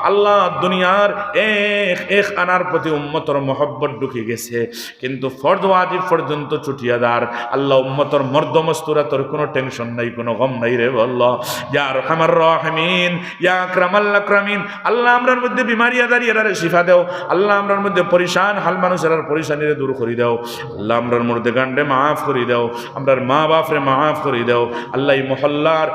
আল্লাহ দুনিয়ার এক এক আনার প্রতি উম্মতর মহব্বত ঢুকি গেছে, কিন্তু ফরজ ওয়াজিব পর্যন্ত ছুটিয়া যার। আল্লাহ উম্মতর মর্দ মস্তুরাতর কোনো টেনশন নাই, কোনো গম নাই রে আল্লাহ। ইয়া আরহামার রাহিমিন, ইয়া আকরামাল আকরামিন, আল্লাহ আমরার মধ্যে বিমারি আজারি এরারে শিফা দেও। আল্লাহ আমরার মধ্যে পরিশান হাল মানুষ এরার পরিশানিরে দূর করি দেও। আল্লাহ আমরার মুর্দেগানরে মাফ করি দেও, আমরার মা বাপরে মাফ করি দেও। আল্লাহ ই মহল্লার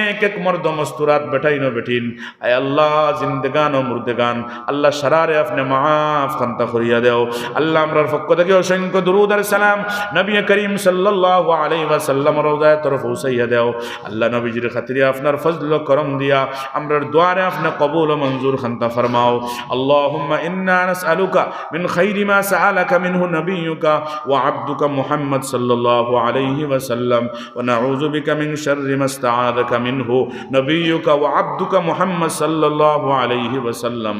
এক এক মর্দ মস্তুরাত বেটাইন বেটিন, আয় আল্লাহ জিন্দেগান ও মুর্দেগান, আল্লাহ সারারে আপনে মাফ খান্তা করিয়া দেও। আল্লাহ আমরার পক্ষ থাকি অসংখ্য দুরুদ আর সালাম নবী করিম সাল্লাল্লাহু আলাইহি ওয়াসাল্লামর রওজায় তরফ পৌঁছাইয়া দেও। আল্লাহ নবীজির খাতিরে আপনার ফজল করম দিয়া আমরার দোয়ারে আপনে কবুল ও মঞ্জুর খান্তা ফরমাও। اللهم إنا نسألك من خير ما سألك منه نبيك وعبدك محمد صلى الله عليه وسلم، ونعوذ بك من شر ما استعاذك منه نبيك وعبدك محمد صلى الله عليه وسلم.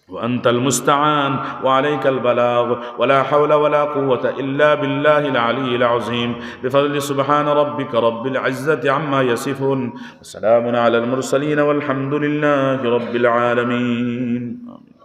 وأنت المستعان وعليك البلاغ، ولا حول ولا قوة إلا بالله العلي العظيم. بفضل سبحان ربك رب العزة عما يصفون، وسلام على المرسلين والحمد لله رب العالمين. آمين.